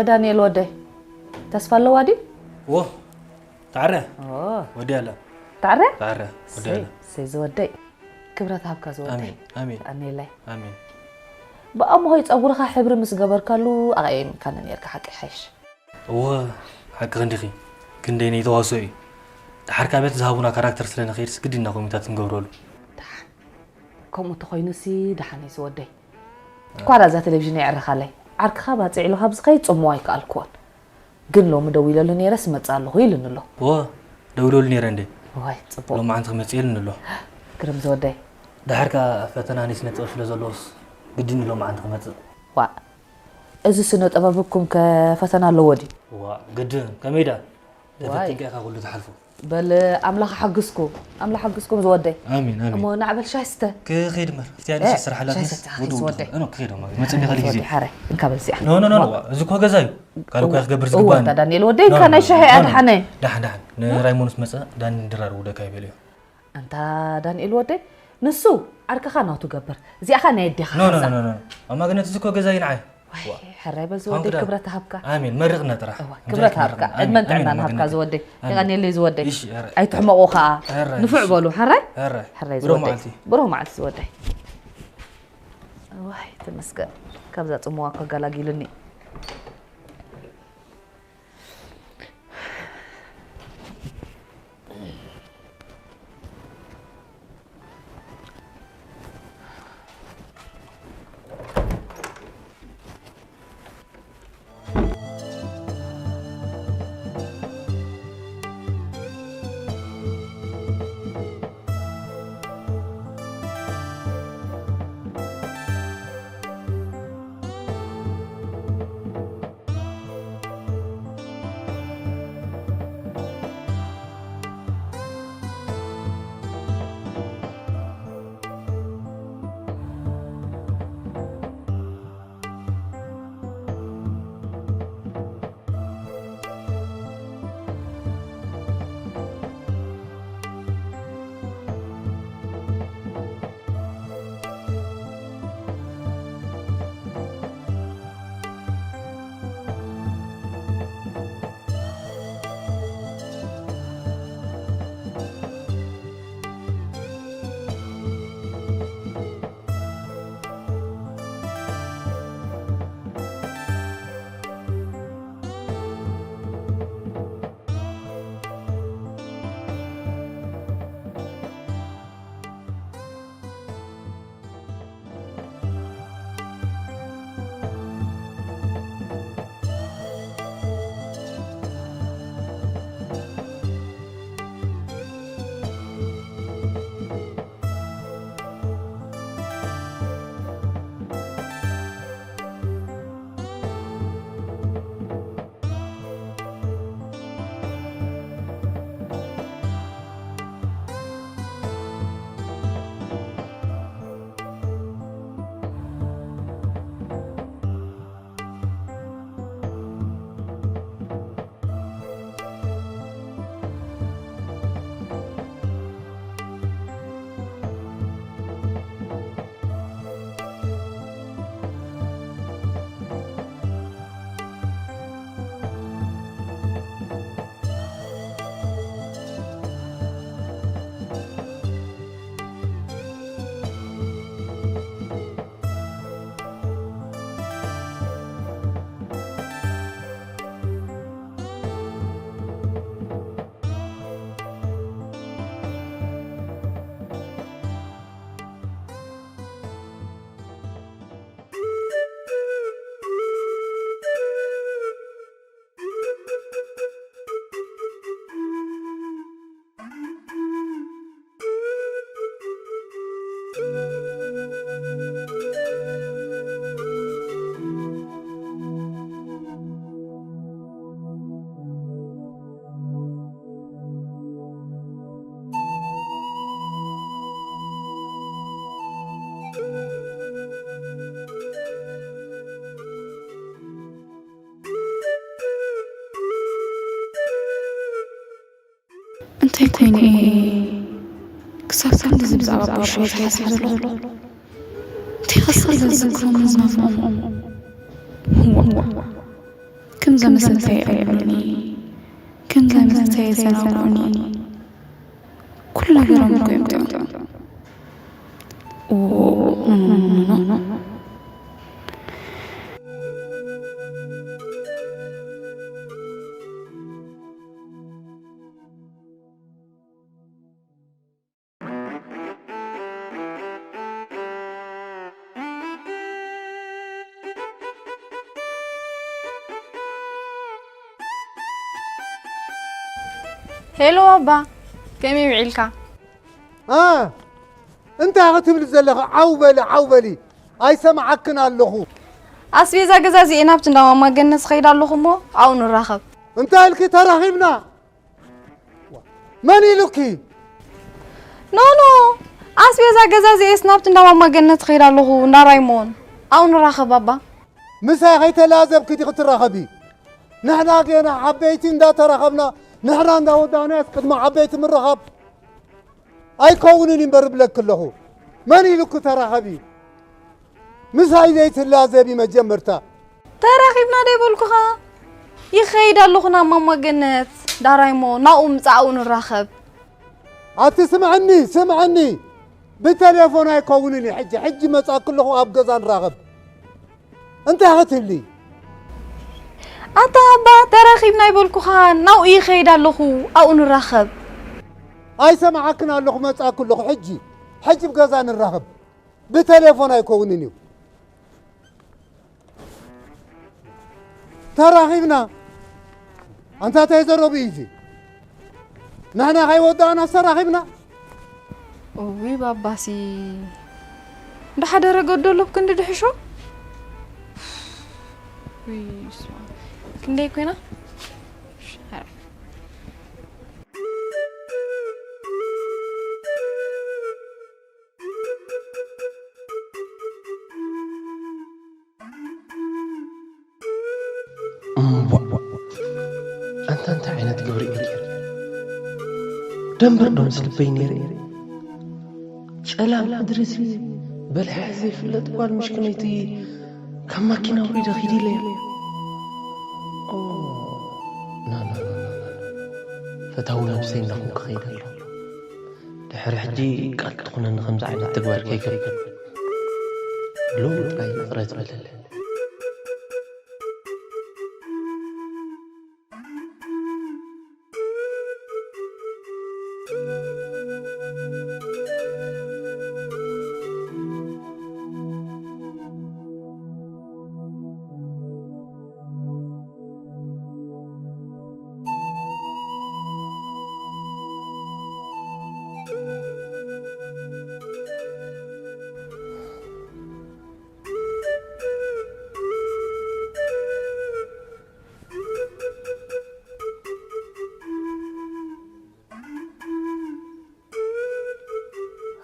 ዳንኤል ወደይ ተስፋ ኣለዋ ድዩ? ዎ ታዕረ ወዲ ኣለ ታዕረ ታዕረ ወዲ ኣለ ሰይ ዝወደይ ክብረት ሃብካ ዝወደይ ኣሜን ኣሜን ኣሜን ብኣምሆይ ጸጉርኻ ሕብሪ ምስ ገበርካሉ ኣቐየምካኒ ነርካ ሓቂ ሓይሽ እወ ሓቂ ክንዲኺ ክንደይ ናይ ተዋስኦ እዩ ድሓር ካብ ቤት ዝሃቡና ካራክተር ስለ ንኸይድስ ግድና ኮሚታት ንገብረሉ ከምኡ ተኾይኑሲ ደሓን እዩ ዝወደይ ኳላ እዛ ቴሌቪዥን የዕርኻለይ ዓርክኻ ባፅዕ ኢሉ ካብ ዝኸይድ ፅምዋ ኣይከኣልክዎን ግን ሎሚ ደዊለሉ ነይረስ እመፅእ ኣለኹ ኢሉኒ ኣሎ እወ ደዊለሉ ነይረ እንዴ ዋይ ፅቡቕ ሎማዓንቲ ክመፅእ ኢሉኒ ኣሎ ግርም ዝወደይ ድሓር ከኣ ፈተና ናይ ስነ ጥበብ ስለ ዘለዎስ ግድን እዩ ሎማዓንቲ ክመፅእ ዋእ እዚ ስነ ጥበብኩም ከ ፈተና ኣለዎ ድዩ? ዋእ ግድን ከመይ ደኣ ተፈቲንካ ኢኻ ኩሉ ትሓልፎ። በል ኣምላኽ ሓግዝኩም ኣምላኽ ሓግዝኩም ዝወደይ። ኣሜን ኣሜን። እሞ ናዕ በል ሻሂ ስተ። ክኸይድ እምበር ኣብቲ ኣነ ስራሕ ኣላትንስ ወዲ ወዲ። እኖ ክኸይድ እሞ መጸኒ ካልእ ግዜ። ሓረ እንካ በል እዚኣ። ኖ ኖ ኖ እዚ እኮ ገዛ እዩ። ካልእ እኮ ክገብር ዝግባኒ። እወ ዳንኤል ወደይ እንካ ናይ ሻሂ ኣድሓነ። ዳሕን ዳሕን ንራይሞንስ መጸ ዳኒ ድራር ውደካ ይበልዮ። ኣንታ ዳንኤል ወደይ ንሱ ዓርክኻ ናቱ ገበር እዚኣኻ ናይ ኣዴኻ No, no, no, no, no. ኣማግነት እዚ እኮ ገዛይ ንዓይ። ዋይ፣ ሕራይ በል ዝወደይ፣ ክብረት ሃብካ። ኣሜን፣ መርቕና ጥራሕ። እዋ፣ ክብረት ሃብካ፣ ዕድመን ጥዕናን ሃብካ ዝወደይ። የቐንየለይ ዝወደይ። ይሽ፣ ሕራይ። ኣይትሕመቑ ኸኣ። ሕራይ፣ ንፉዕ ይሽ። በሉ፣ ሕራይ? ሕራይ። ሕራይ ብሩኽ ዝወደይ። መዓልቲ። ብሩኽ መዓልቲ ዝወደይ። ዋይ፣ ተመስገን። ካብዛ ጽምዋ እኮ ኣጋላጊሉኒ። እንታይ ኮይኑ እየ ክሳብ ክንድዚ ብዛዕባ ኣቦይ ዝሓስብ ዘለኹ? እንታይ ከስቕ ዘዝንክሮም ዝናፍቖም? ከምዛ መሰልታይ የዕልሉኒ፣ ከምዛ መሰልታይ የዘናግዑኒ። ኩሉ ነገሮም እኮ እዮም ጥዑም። ኖ፣ ኖ፣ ኖ፣ ኖ፣ ኖ። ሄሎ ኣባ፣ ከመይ ውዒልካ? ኣ፣ እንታይ ክትብሊ ዘለኺ? ዓው በሊ፣ ዓው በሊ። ኣይሰምዓክን ኣለኹ። ኣስቤዛ ገዛዚኤ ናብቲ እንዳ ማማ ገነት ዝኸይድ ኣለኹ እሞ ኣብኡ ንራኸብ። እንታይ ኢልኪ? ተራኺብና? መን ኢሉኪ? ኖ፣ ኖ፣ ኣስቤዛ ገዛዚኤስ ናብቲ እንዳ ማማ ገነት ዝኸይድ ኣለኹ፣ እንዳ ራይሞን። ኣብኡ ንራኸብ ኣባ። ምሳይ ከይተላዘብኪ ዲኺ ትራኸቢ? ንሕና ጌና ዓበይቲ እንዳተራኸብና፣ ንሕና እንዳወዳእናስ ቅድሚ ዓበይቲ ምርኻብ ኣይከውንን እዩ እምበር እብለኪ ኣለኹ። መን ኢሉኪ ተራኸቢ? ምሳይ ዘይትላዘቢ መጀመርታ። ተራኺብና ዶ ይበልኩኻ? ይኸይድ ኣለኹ ናብ ማማ ገነት፣ ዳራይሞ ናብኡ ምጻእ ኣብኡ ንራኸብ። ኣቲ ስምዕኒ፣ ስምዕኒ። ብቴሌፎን ኣይከውንን እዩ ሕጂ። ሕጂ መጻእኪ ኣለኹ ኣብ ገዛ ንራኸብ። እንታይ ክትብሊ? ኣታ ኣባ፣ ተራኺብና ይበልኩኻ፣ ናብኡ ይኸይድ ኣለኹ፣ ኣብኡ ንራኸብ። ኣይሰምዓክን ኣለኹ፣ መጻእኩ ኣለኹ። ሕጂ፣ ሕጂ ኣብ ገዛ ንራኸብ። ብቴሌፎን ኣይከውንን እዩ። ተራኺብና። ኣንታ እንታይ ዘረቡ እዩ እዚ? ንሕና ከይወዳእና ዝተራኺብና? እውይ ባባሲ፣ እንዳሓደረ ገደሎ ክንዲ ድሕሾ። ውይ፣ ስማ። ክንደይ ኮይና? እምቧ! ኣንታ እንታይ ዓይነት ግብሪ እዩ ነይሩ? ደንበር ዶ ምስ ልበይ ነይረ? ጨላም ምድሪሲ በሊሓ ዘይፍለጥ ጓል ምሽክነይቲ ካብ ማኪና ኣውሪደ ኪድ ኢለያ። ኦ፣ ና፣ ና፣ ና፣ ና፣ ና። ፈታዊ ነብሰይ እናኹንኩ ክኸይድ ኣለኹ። ድሕሪ ሕጂ ቃል ትኹነኒ ከምዚ ዓይነት ተግባር ከይገብር። ሎሚ ጥራይ ይቕረ ትበለለይ።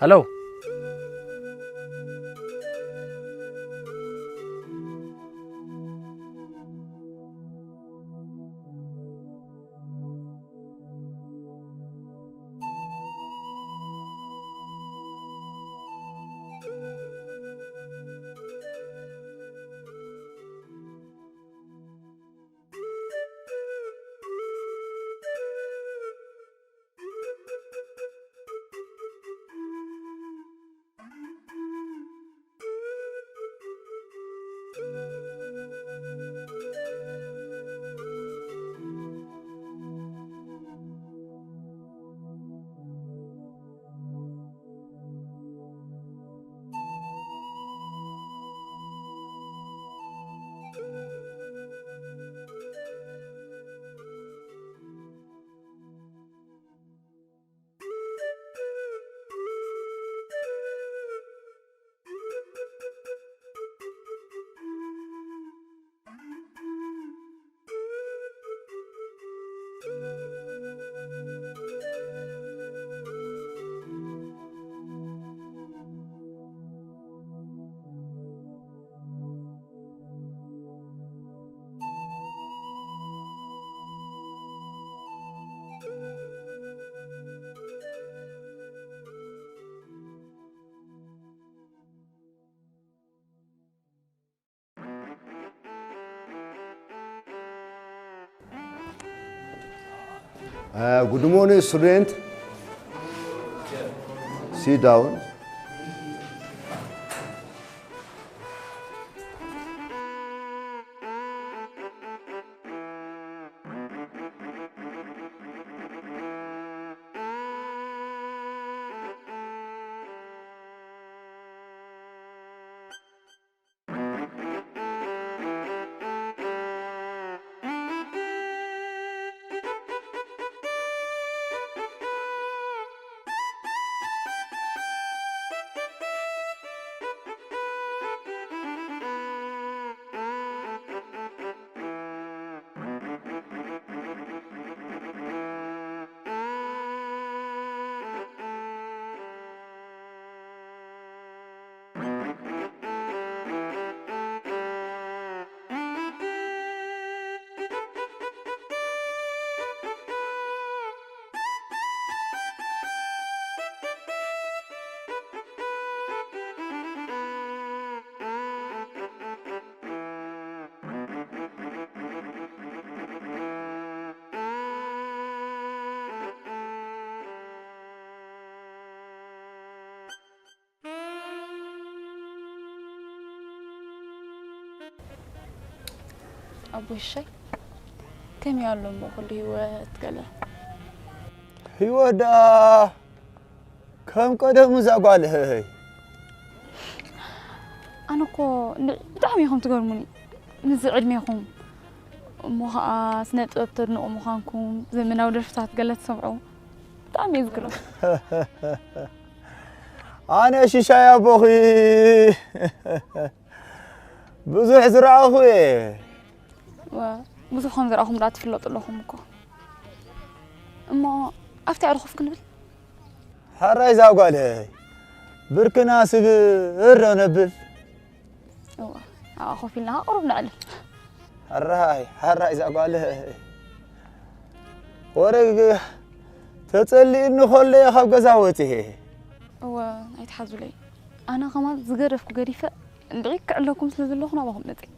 ሄሎ። Uh, good morning, student. Sit down. ኣቦይ ሽሻይ ከመይ ኣሎ እሞ ኩሉ ህይወት ገለ? ህይወት ደኣ ከም ቀደሙ እዛ ጓል ህህይ። ኣነ እኮ እንድዒ ብጣዕሚ ኢኹም ትገርሙኒ። ምስዚ ዕድሜኹም እሞ ኸዓ ስነ ጥበብ ተድንቑ ምዃንኩም፣ ዘመናዊ ደርፍታት ገለ ትሰምዑ። ብጣዕሚ እየ ዝግረም። ኣነ ሽሻይ ኣቦኺ ብዙሕ ዝረኣኹ እየ። ዋ፣ ብዙሕ ከም ዝረኣኹም ደኣ ትፍለጡ ኣለኹም እኮ። እሞ ኣብቲ ኣዕሪ ኮፍ ክንብል? ሕራይ እዛ ጓል ህህይ ብርክና ስብር ዶ ነብል? እዋ፣ ኣብኣ ኮፍ ኢልና ቁሩብ ነዕልል። ሕራይ ሕራይ እዛ ጓል ህህይ ወረ ተጸሊእኒ ከሎ እየ ካብ ገዛ ወጺኤ። እወ፣ ኣይትሓዙለይ። ኣነ ከማን ዝገደፍኩ ገዲፈ እንድዒ ክዕለኩም ስለ ዘለኹ ናባኹም መጺኤ።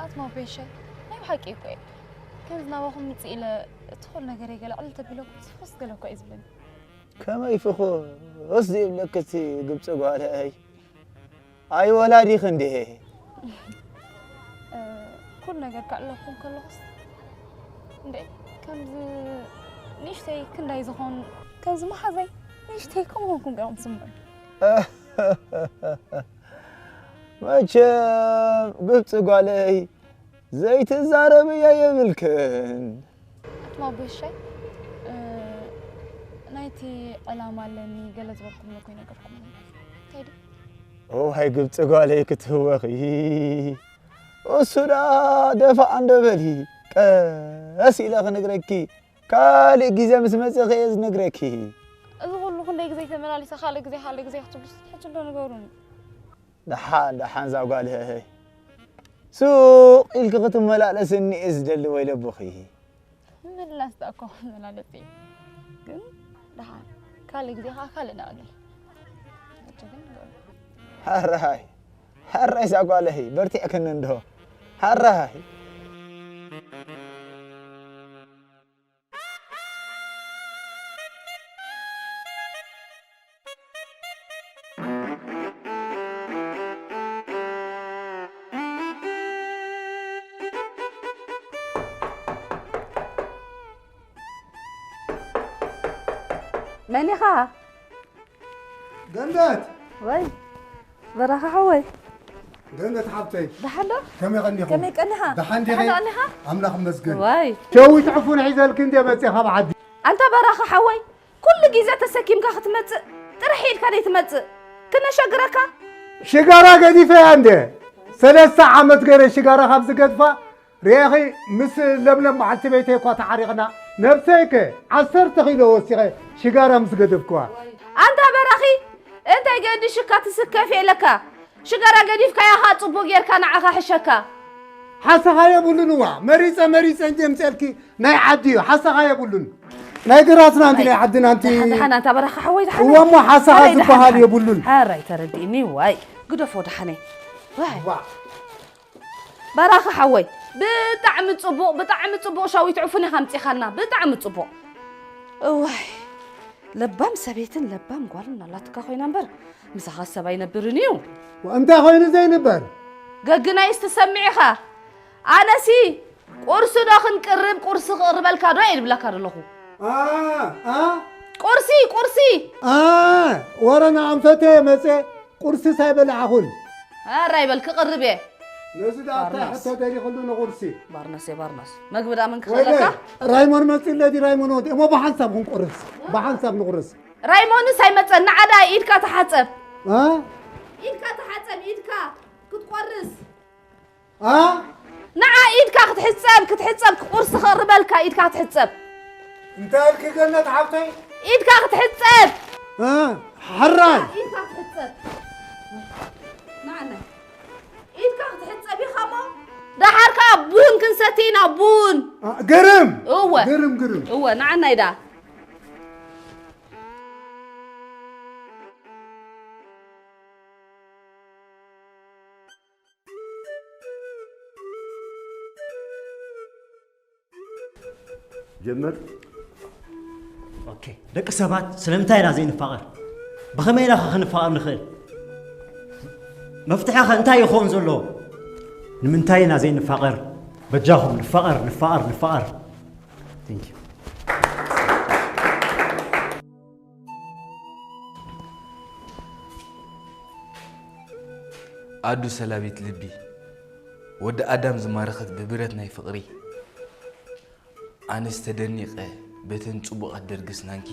ኣትማ ቤሻይ ናይ ብሓቂ እኮ እየ። ከምዚ ናባኹም ምጽእ ኢለ እቲ ኩሉ ነገር እየ ገለ ዕል ተቢለኩም ፍኹስ ገለ እኮ እዩ ዝብለኒ። ከመይ ፍኹስ ዝብለኪ እቲ ግብጺ ጓለይ? ኣይ ወላዲኺ እንድየ። ኩሉ ነገር ከዕለኩም ከለኹስ እንዴ ከምዚ ንእሽተይ ክንዳይ ዝኾን ከምዚ መሓዘይ ንእሽተይ ከምኡ ኮንኩም ገይሮም ዝስምዑ። መቸም ግብጺ ጓለይ ዘይትዛረብዮ የብልክን። ኣትማ ቦሻይ ናይቲ ዕላማ ኣለኒ ገለ ዝበልኩም እኮ ይነገርኩም እንታይ ዶ እዋይ ግብጺ ጓለይ ክትህወኺ እሱ ደኣ ደፋእ እንዶ በሊ ቀስ ኢለ ክነግረኪ ካልእ ግዜ ምስ መጽእኺ እየ ዝነግረኪ። እዚ ኩሉ ክንደይ ግዜ ተመላሊሰ ካልእ ግዜ ካልእ ግዜ ክትብሉስ ሕጂ እንዶ ንገሩኒ። ደሓን ደሓን እዛ ጓል ህህይ ሱቕ ኢልኪ ክትመላለስኒ እየ ዝደሊ ወይ ለብኺ። ምምላስ ደኣ እኮ መላለጢ እዩ። ግን ደሓን ካልእ ግዜ ከዓ ካልእ ንዕልል። ሕጂ ግን ንገሩኒ። ሕራይ ሕራይ እዛ ጓለይ በርቲዕክኒ እንዶ ሕራይ። መን ኢኻ? ገነት ወይ በራኻ ሓወይ ገነት ሓብተይ ደሓን ዶ? ከመይ ቀኒኹም? ከመይ ቀኒኻ? ደሓን ዲኺ? ደሓን ዶ ቀኒኻ? ኣምላኽ ይመስገን። ዋይ ሸዊት ዕፉን ሒዘልኪ እንደ መፅእ ካብ ዓዲ ኣንታ በራኻ ሓወይ ኩሉ ግዜ ተሰኪምካ ክትመጽእ ጥራሕ ኢልካ ደይትመጽእ ክነሸግረካ ሽጋራ ገዲፈያ እንደ ሰለስተ ዓመት ገይረ ሽጋራ ካብ ዝገድፋ ርኢኺ ምስ ለምለም በዓልቲ ቤተይ እኳ ተዓሪቕና ነብሰይከ ዓሰርተ ኪሎ ወሲኸ ሽጋራ ምስ ገደፍክዋ። ኣንታ በራኺ፣ እንታይ ገዲሹካ ትስከፍ የለካ? ሽጋራ ገዲፍካያ ኸኣ ጽቡቕ ጌርካ ንዓኻ ሕሸካ። ሓሰኻ የብሉን እዋ፣ መሪጸ መሪጸ እንጀምጸልኪ ናይ ዓዲ እዩ፣ ሓሰኻ የብሉን። ናይ ግራትና ኣንቲ ናይ ዓድና ኣንቲ። ደሓን፣ ደሓን፣ ኣንታ በራኺ ሓወይ፣ ደሓን። እዋ እሞ ሓሰኻ ሓራይ ዝበሃል ደሓን። የብሉን። ሓራይ ተረዲእኒ፣ ዋይ፣ ግደፎ ደሓነይ። ዋይ። ዋ። በራኺ ሓወይ፣ ብጣዕሚ ጽቡቕ፣ ብጣዕሚ ጽቡቕ ሸዊት ዕፉን ኢኻ ኣምጺኻልና፣ ብጣዕሚ ጽቡቕ። እዋይ፣ ለባም ሰበይትን ለባም ጓልን ኣላትካ ኮይና እምበር፣ ምሳኻ ሰብ ኣይነብርን እዩ። እንታይ ኮይኑ ዘይንበር? ገግናይስ ትሰምዕ ኢኻ። ኣነሲ ቁርሲ ዶ ክንቅርብ፣ ቁርሲ ክቕርበልካ ዶ እየ ዝብለካ ዘለኹ። ኣ፣ ኣ? ቁርሲ፣ ቁርሲ! ኣ፣ ወረ ንኣንፈተ መጸ፣ ቁርሲ ሳይበላዕኹን። ኣረ ኣይበል፣ ክቕርብ እየ። ነዚ ደኣ እንታይ ባርናስ። ሕቶ ደሊኹሉ ንቁርሲ? ባርነስ እየ፣ ባርነስ። መግቢ ደኣ መን ወይ ክኽእለካ? በይ፣ ራይሞን መጺኡ ኣለዲ፣ ራይሞን ወዲ። እሞ ብሓንሳብ ክንቆርስ፣ ብሓንሳብ ንቁርስ። ራይሞንስ ኣይመጸን፣ ንዓ ደኣ ኢድካ ተሓጸብ። ኣ? ኢድካ ተሓጸብ፣ ኢድካ ክትቆርስ። ኣ? ንዓ ኢድካ ክትሕጸብ፣ ክትሕጸብ፣ ቁርሲ ክቕርበልካ ኢድካ ክትሕጸብ። እንታይ ኢልኪ ገነት ሓብተይ? ኢድካ ክትሕጸብ። ኣ? ሕራይ። ኢድካ ክትሕጸብ። ንዓና። ኢድካ ክትሕጸብ ኢኻ እሞ። ደሓር ከኣ ቡን ክንሰቲ ኢና፣ ቡን። ኣ፣ ግርም። እወ። ግርም፣ ግርም። እወ፣ ንዓናይ ደኣ። ጀምር። ኦኬ፣ ደቂ ሰባት ስለምንታይ ኢና ዘይንፋቐር? ብኸመይ ኢና ኸ ክንፋቐር ንኽእል? መፍትሒ ኸ እንታይ ይኸውን ዘለዎ? ንምንታይ ኢና ዘይንፋቐር? በጃኹም ንፋቐር፣ ንፋቐር፣ ንፋቐር። Thank you. ኣዱ ሰላቢት ልቢ፣ ወዲ ኣዳም ዝማረኸት ብብረት ናይ ፍቕሪ፣ ኣነስ ተደኒቐ በተን ጽቡቓት ደርጊ ስናንኪ፣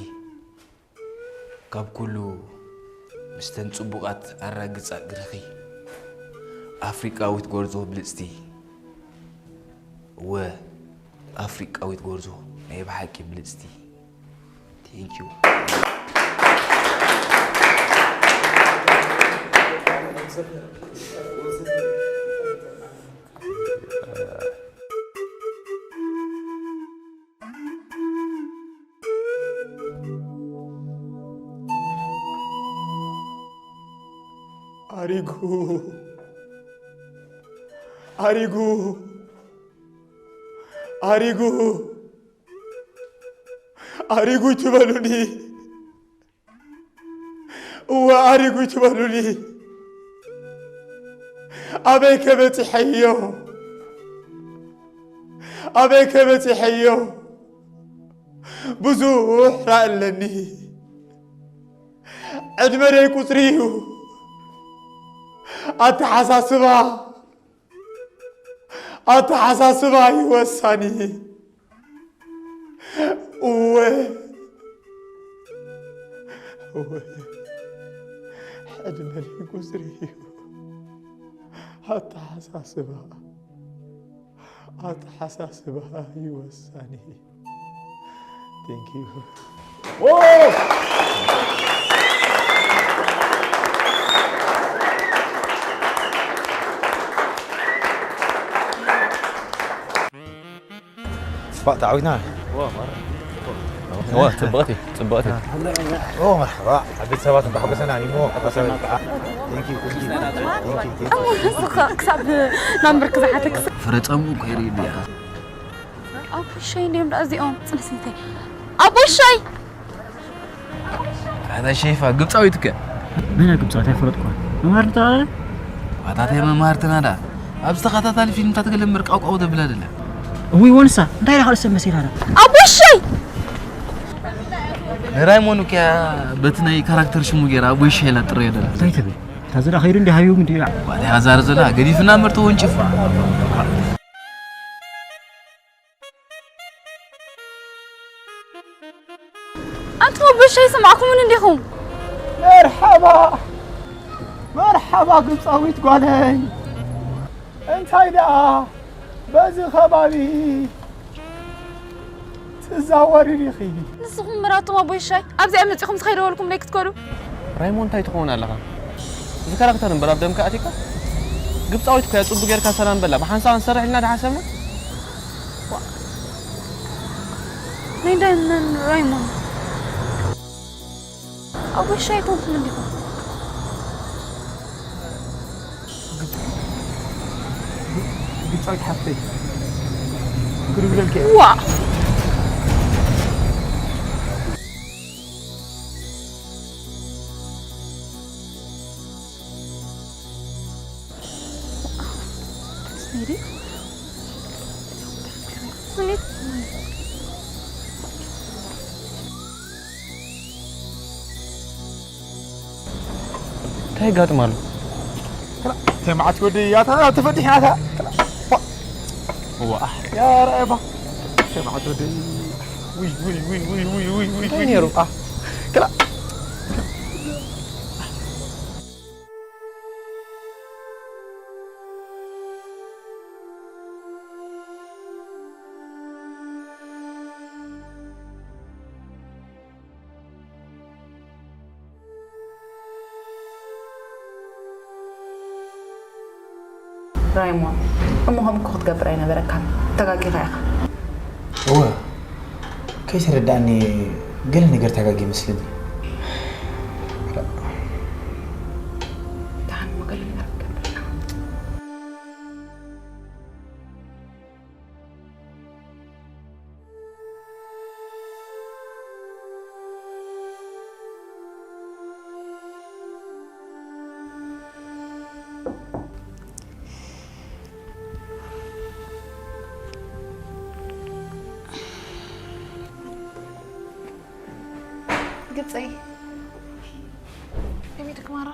ካብ ኩሉ ምስተን ጽቡቓት ኣራግጻ እግርኺ፣ ኣፍሪቃዊት ጎርዞ ብልጽቲ፣ እወ ኣፍሪቃዊት ጎርዞ ናይ ብሓቂ ብልጽቲ። Thank you. ኣሪጉ፣ ኣሪጉ፣ ኣሪጉ፣ ኣሪጉ ትበሉኒ። እወ፣ ኣሪጉ ትበሉኒ። ኣበይ ከበጺሐዮ? ኣበይ ከበጺሐዮ? ብዙሕ ራእ ኣለኒ። ዕድመ ደይ ቁጽሪ እዩ። ኣተሓሳስባ፣ ኣተሓሳስባ እዩ ወሳኒ። እወ፣ እወ፣ ዕድመ ደይ ቁጽሪ እዩ። ኣተሓሳስባ፣ ኣተሓሳስባ እዩ ወሳኒ። Thank you. ጽባቕ ተዓዊትና። እዋ፣ ጽብቕቲ፣ ጽብቕቲ። ኦ፣ መርሓባ። ዓበይቲ ሰባት እንኳዕ ሓጎሰና፣ ኒሞ፣ ሓጎሰና። Thank you, thank you, thank you, thank you. ንስኻ ክሳብ ናብ ምርክ ዝሓተክ። ፍረ ጻምኡ እኮ የርኢ ድያ? ኣቦይ ሻይ እንድዮም ደኣ እዚኦም። ጽንሕ ስንተይ። ኣቦይ ሻይ! ኣታ ሼፋ፣ ግብጻዊት እከ። መን ግብጻዊት ኣይፈለጥኩ። መማር ተባለ? ኣታ ታይ መማር ትናዳ? ኣብ ዝተኸታታሊ ፊልምታት ገለ ምርቃውቃው ተብላ ደላ። እውይ፣ ወንሳ፣ እንታይ ኢላ ካልእ ሰብ መሲላ ደኣ? ኣቦይ ሻይ! ንራይሞን እኮ በቲ ናይ ካራክተር ሽሙ ገይራ ኣቦይ ሻይ ኢላ ጥረዮ ደላ። እንታይ ትብል? እታ ዝዳ ከይዱ እንዲ ሃቢቡ እንዲ። ዋላ ሃዛር ዘላ ገዲፍና ምርቶ ወንጭፋ። ኣንቱም ኣቦይ ሻይ ሰማዕኩምን እንዲኹም? መርሓባ፣ መርሓባ ግብጻዊት ጓለይ። እንታይ ደኣ በዚ ከባቢ ተዛዋሪ ዲኺ? ንስኹም ምራቶም ኣቦይ ሻይ ኣብዚኣ መጺኹም ዝኸይደወልኩም ለይ ክትከዱ። ራይሞን እንታይ ትኸውን ኣለኻ? እዚ ካራክተር እምበር ኣብ ደምካ ኣቲካ ግብፃዊት እኮ እያ። ፅቡቅ ጌርካ ሰላም በላ። ብሓንሳብ ንሰርሕ ኢልና ድሓሰብና። ናይ ዳነን ራይሞን ኣቦይ ሻይ ኮንኩም እንዲኹም። ግብፃዊት ሓፍተይ ክድብለልከ። ዋ። ስኒት። እንታይ ይጋጥም ኣሎ? ተማዓት ወዲ ያታ ተፈዲሕ ያታ። ዋ። ያ ረአባ። ተማዓት ወዲ። ውይ፣ ውይ፣ ውይ። እንታይ ነይሩ? አ። ክላ። ራይሞን፣ እሞ ከምኡ እኮ ክትገብር ኣይነበረካን። ተጋጊኻ ኢኻ። እወ፣ ከይተረዳእኒ ገለ ነገር ተጋጊ ይመስለኒ። ደሓን እሞ ገለ ነገር ክትገብር ኢኻ። ግብፀይ ከመይ ድክማራ?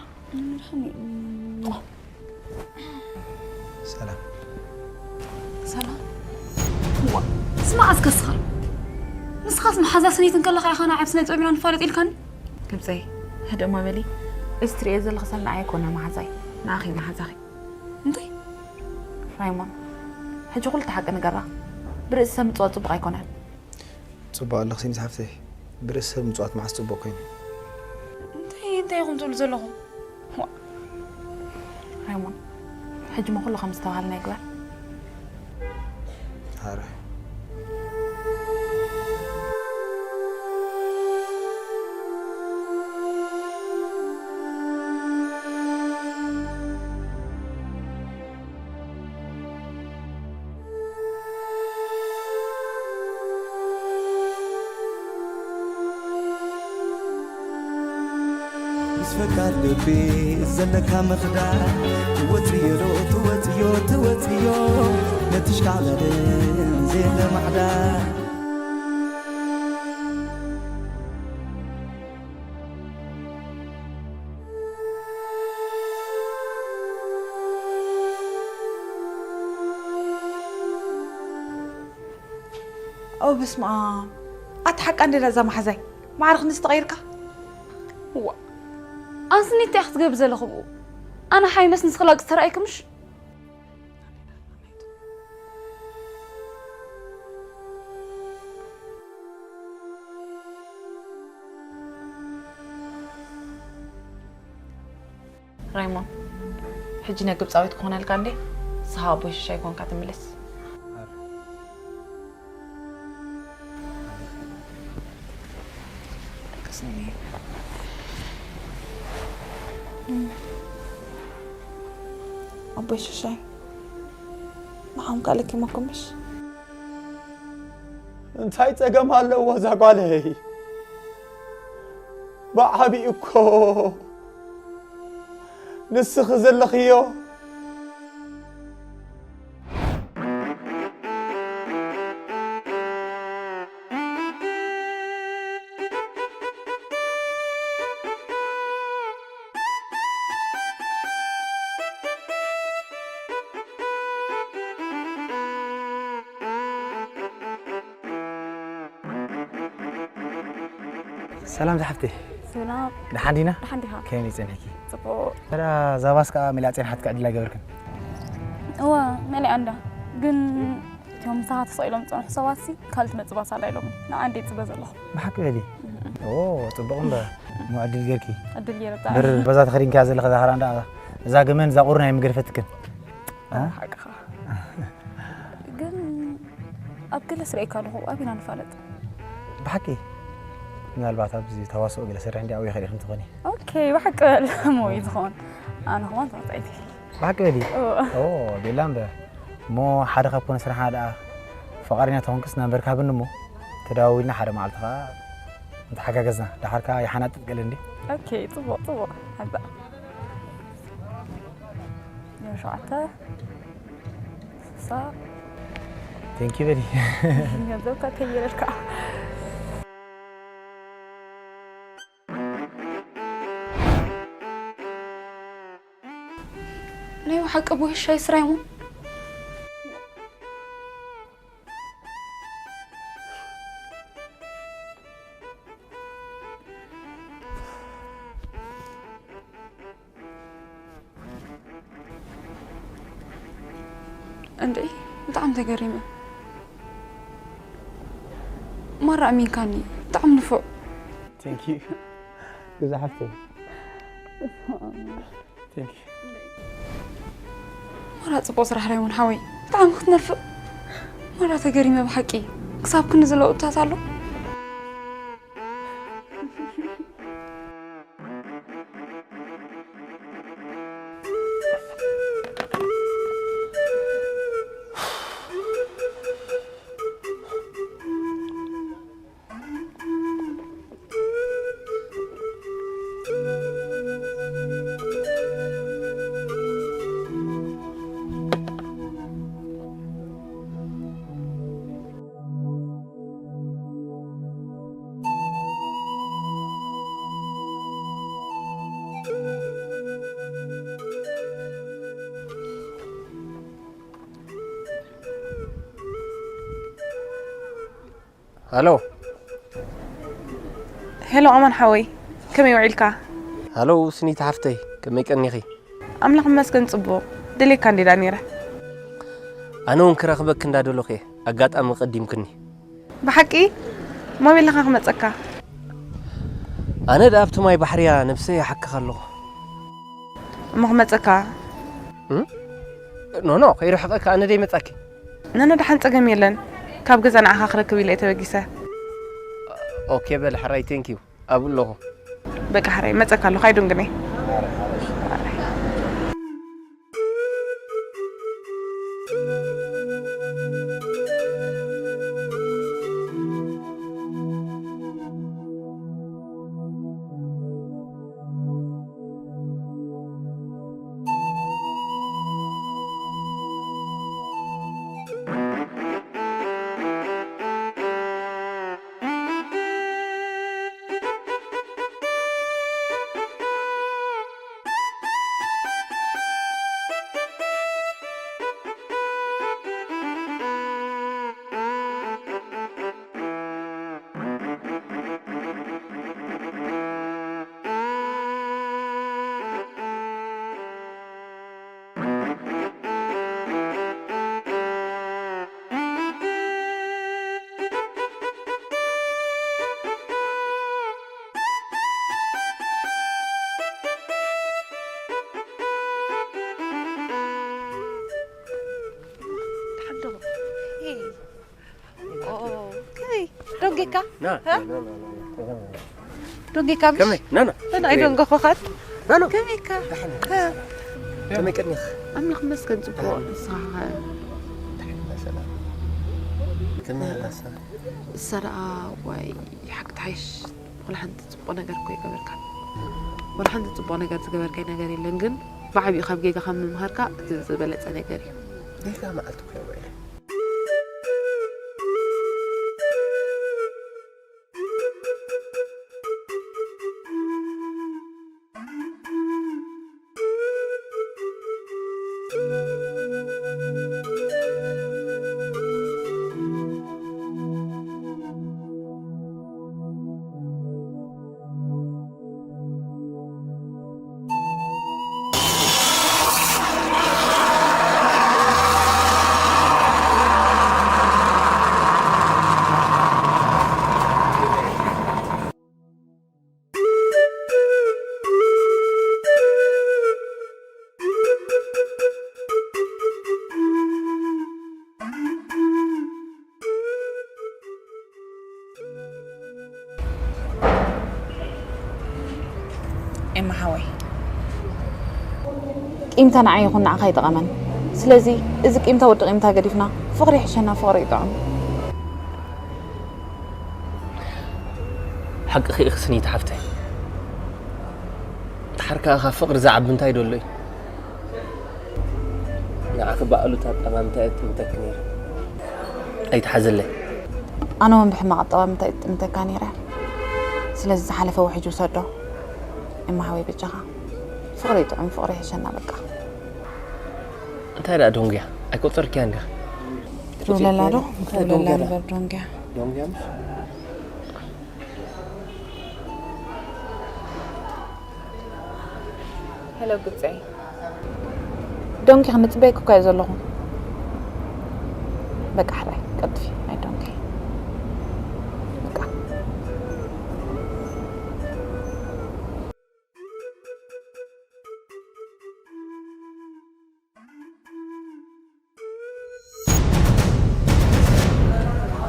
ሰላም። ሰላም። ዋ፣ ስማዕ እስከ እስኻ። ንስኻስ መሓዛ ስኒት እንከለኻ ኢኻ ንዓብ ስነ ጥበብ ኢና ንፋለጥ ኢልካኒ? ግብፀይ፣ ህድእ እማ በሊ። እዚ ትርእዮ ዘለኺ ሰብ ንዓይ ኣይኮነ መሓዛይ። ንኣኺ መሓዛኺ። እንታይ? ራይሞን፣ ሕጂ ኩሉ እቲ ሓቂ ንገራ። ብርእሲ ሰብ ምፅዋት ፅቡቕ ኣይኮነን። ጽቡቕ ኣለኺ ሲኒት ሓፍተይ። ብርእሲ ሰብ ምጽዋት መዓስ ጽቡቕ ኮይኑ? እንታይ፣ እንታይ ኢኹም ትብሉ ዘለኹም? ዋ። ራይሞን፣ ሕጂ እሞ ኩሉ ከም ዝተባህልና ይግበር። ኣረ። ምስ ፈቃር ልቢ ዘለካ ምኽዳር፣ ትወጽዮ ዶ፣ ትወጽዮ፣ ትወጽዮ፣ ነቲ ሽካዕላልን ዘየለ ማዕዳ። ኦ፣ በስመ ኣብ። ኣታ ሓቃ እንደ እዛ መሓዛይ። ማዕረ ክንድዚ ተቐይርካ? ዋ። ኣንስኒ እንታይ ክትገብር ዘለኹ ብኡ? ኣነ ሓይመስ ንስኺ ላግጺ ተራእይክምሽ? ራይሞን፣ ሕጂ ናይ ግብጻዊት ክኾነልካ እንዴ? ንስኻ ኣቦይ ሽሻይ ኮንካ ትምለስ። ኣቦይ ሽሻይ፣ ንዓኹም ካልእ ኪመኩም ምሽ? እንታይ ጸገም ኣለዎ እዛ ጓለይ? ብዓቢኡ እኮ ንስኺ ዘለኽዮ። ሰላም ዝሓፍተይ። ሰላም። ደሓን ዲና? ደሓን ዲኻ? ከመይ ጸኒሕኪ? ጽቡቕ። ተራ ዛባስ ከኣ መሊኣ ጸኒሓት ክዕድላ ገበርክን? እወ፣ መሊኣ እንዳ። ግን እቶም ምሳኻ ተሰቒሎም ዝጸንሑ ሰባትሲ ካልእ ትመጽእ ባስ ኣላ ኢሎም ንዓ እንደ ይጽበ ዘለኹ። ብሓቂ በሊ። ኦ ጽቡቕ እምበር። እሞ ዕድል ጌርኪ። ዕድል ገይረ ብጣዕሚ። ብር በዛ ተኸዲንካያ ዘለኻ ዛኸራ እንዳ እዛ ገመን እዛ ቁሪ ናይ ምገድፈትክን። እ? ሓቅኻ። ግን ኣብ ገለ ስርኤካ ኣለኹ ኣብና ንፋለጥ። ብሓቂ ምናልባት ኣብዚ ተዋስኦ ገለ ስራሕ እንዲ ኣብኡ ይኽእል ኢኹም ትኾኒ። ኦኬ ብሓቂ በል እሞ እዩ ዝኾን። ኣነ ኹማን ተዋሳኢት። ብሓቂ በሊ ኦ ቤላ እምበር እሞ ሓደ ካብ ኮነ ስራሕና ደኣ ፈቓደኛ ተኾንክስ ናምበርካ ሃብኒ እሞ ተደዋዊልና ሓደ መዓልቲ ኸዓ እንተሓጋገዝና ደሓር ከኣ ይሓናጥጥ ገለ እንዲ ኦኬ ጽቡቕ ጽቡቕ። ኣዛ ሸውዓተ ስሳ ቴንኪ በሊ ገንዘብካ ተይረልካ ናይ ሓቂ ቦይ ሻይ ስራይ ሞ እንዴ ብጣዕሚ ተገሪመ ማራ ኣሚንካኒ ብጣዕሚ ንፉዕ ቴንኪ ገዛ ሓፍተይ ቴንኪ ማራ ጽቡቕ ስራሕ ራይሞን ሓወይ ብጣዕሚ ክትነፍቕ ማራ ተገሪመ ብሓቂ ክሳብ ክንዲ ዘለውታት ኣሎ ሃሎ ሄሎ ኣማን ሓወይ ከመይ ውዒልካ? ሃሎ ስኒት ሓፍተይ ከመይ ቀኒኺ? ኣምላኽ ይመስገን ጽቡቕ። ደልየካ እንዴ ደኣ ነይረ። ኣነ እውን ክረኽበኪ እንዳደለኹ እየ ኣጋጣሚ ቀዲምክኒ። ብሓቂ? መበይ ኣለኻ ክመጸካ? ኣነ ደኣ ኣብቲ ማይ ባሕርያ ነብሰይ ይሓክኽ ኣለኹ። እሞ ክመጸካ? ኖ ኖ ከይርሕቐካ ኣነ ደይ መጻኪ። ነነ ደሓን ጸገም የለን። ካብ ገዛ ንዓኻ ክረክብ ኢለ እየ ተበጊሰ። ኦኬ በል ሕራይ ቴንኪዩ ኣብ ኣለኹ። በቃ ሕራይ መጸካ ኣለኹ ኣይዶንግነይ። ከመይ ደንጌካ ና ደንጌካ ምሽ ከመይ ና ና ና ኣይደንገኹኻት ና ና ከመይካ ከመይ ቀኒኽ ኣምላኽ መስገን ጽቡቕ ንስኻ ከመይ ኣላሳ እሳ ደኣ ዋይ ሓቂ ትሓይሽ ወላ ሓንቲ ጽቡቕ ነገር እኮ ይገበርካ ወላ ሓንቲ ጽቡቕ ነገር ዝገበርካይ ነገር የለን ግን ብዓቢኡ ካብ ጌጋ ካብ ምምሃርካ እቲ ዝበለጸ ነገር እዩ ጌጋ መዓልቲ እኮ ይውዕል እማ ሓወይ፣ ቂምታ ንዓይ ይኹን ንዓኻ ኣይጠቐመን። ስለዚ እዚ ቂምታ ወዲ ቂምታ ገዲፍና ፍቕሪ ይሕሸና፣ ፍቕሪ ይጥዕም። ሓቅኺ ኢኺ ስኒት ሓፍተይ። ድሓር ከኣ ካብ ፍቕሪ ዝዓቢ እንታይ ደሎ እዩ? ንዓኺ ብኣሉታ ኣጠማምታ እየ ጥምተኪ ነይረ። ኣይትሓዘለይ። ኣነ እውን ብሕማቕ ኣጠማምታ እየ ጥምተካ ነይረ። ስለዚ ዝሓለፈ ውሕጅ ውሰዶ። እማ ሓወይ በጃኻ። ፍቕሪ ይጥዕም፣ ፍቕሪ ይሕሸና በቃ። እንታይ ደኣ ዶንግያ? ኣይቆጸርክያን ዲኻ? ትውለላ ዶ? እንታይ ትውለላ ዶንግያ? ነበር ዶንግያ። ዶንግያ ምሽ? ሄሎ ግብፀይ። ዶንኪ ክንፅበየክ እኳ እየ ዘለኹ። በቃ ሕራይ ቀጥፊ ናይ ዶንኪ። በቃ።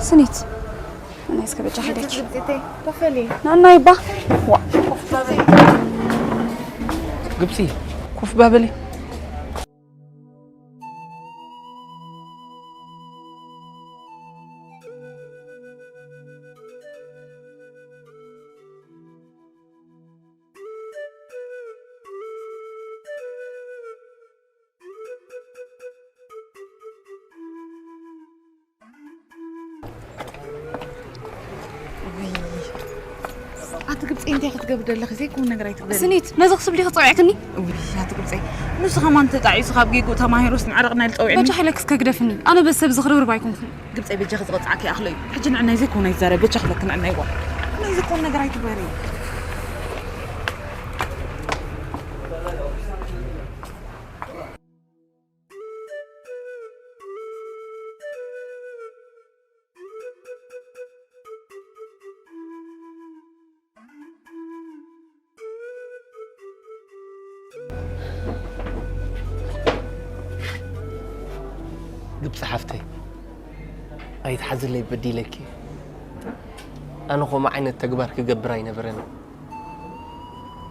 ስኒት፣ ናይ እስከ በጃ ሄደች። ናና ይባ። ዋ። ግብፂ ኮፍ ባበሊ። ኣቲ ግብፂ እንታይ ክትገብር ደለኺ? ዘይኮን ነገር ኣይትግበሪ። ስኒት፣ ነዚ ክስብ ዲኺ ፀዊዕክኒ? ውይ ኣቲ ግብፂ፣ ንሱ ከማን ተጣዒሱ ካብ ጌግኡ ተማሂሩስ ንዕረቕ ናይ ዝፀውዕኒ። በጃ ሓይለክ እስከ ግደፍኒ። ኣነ በዚ ሰብ ዝኽርብርብ ኣይኮንኩን። ግብፂ በጃኺ ዝቐፅዓኪ ይኣኽሎ እዩ። ሕጂ ንዕናይ ዘይኮን ኣይዛረብ፣ በጃኺ ለክን ዕናይ ዋ። ናይ ዘይኮን ነገር ኣይትግበሪ። ግብፂ ሓፍተይ ኣይትሓዝለይ በዲለኪ። ኣነ ከምኡ ዓይነት ተግባር ክገብር ኣይነበረን።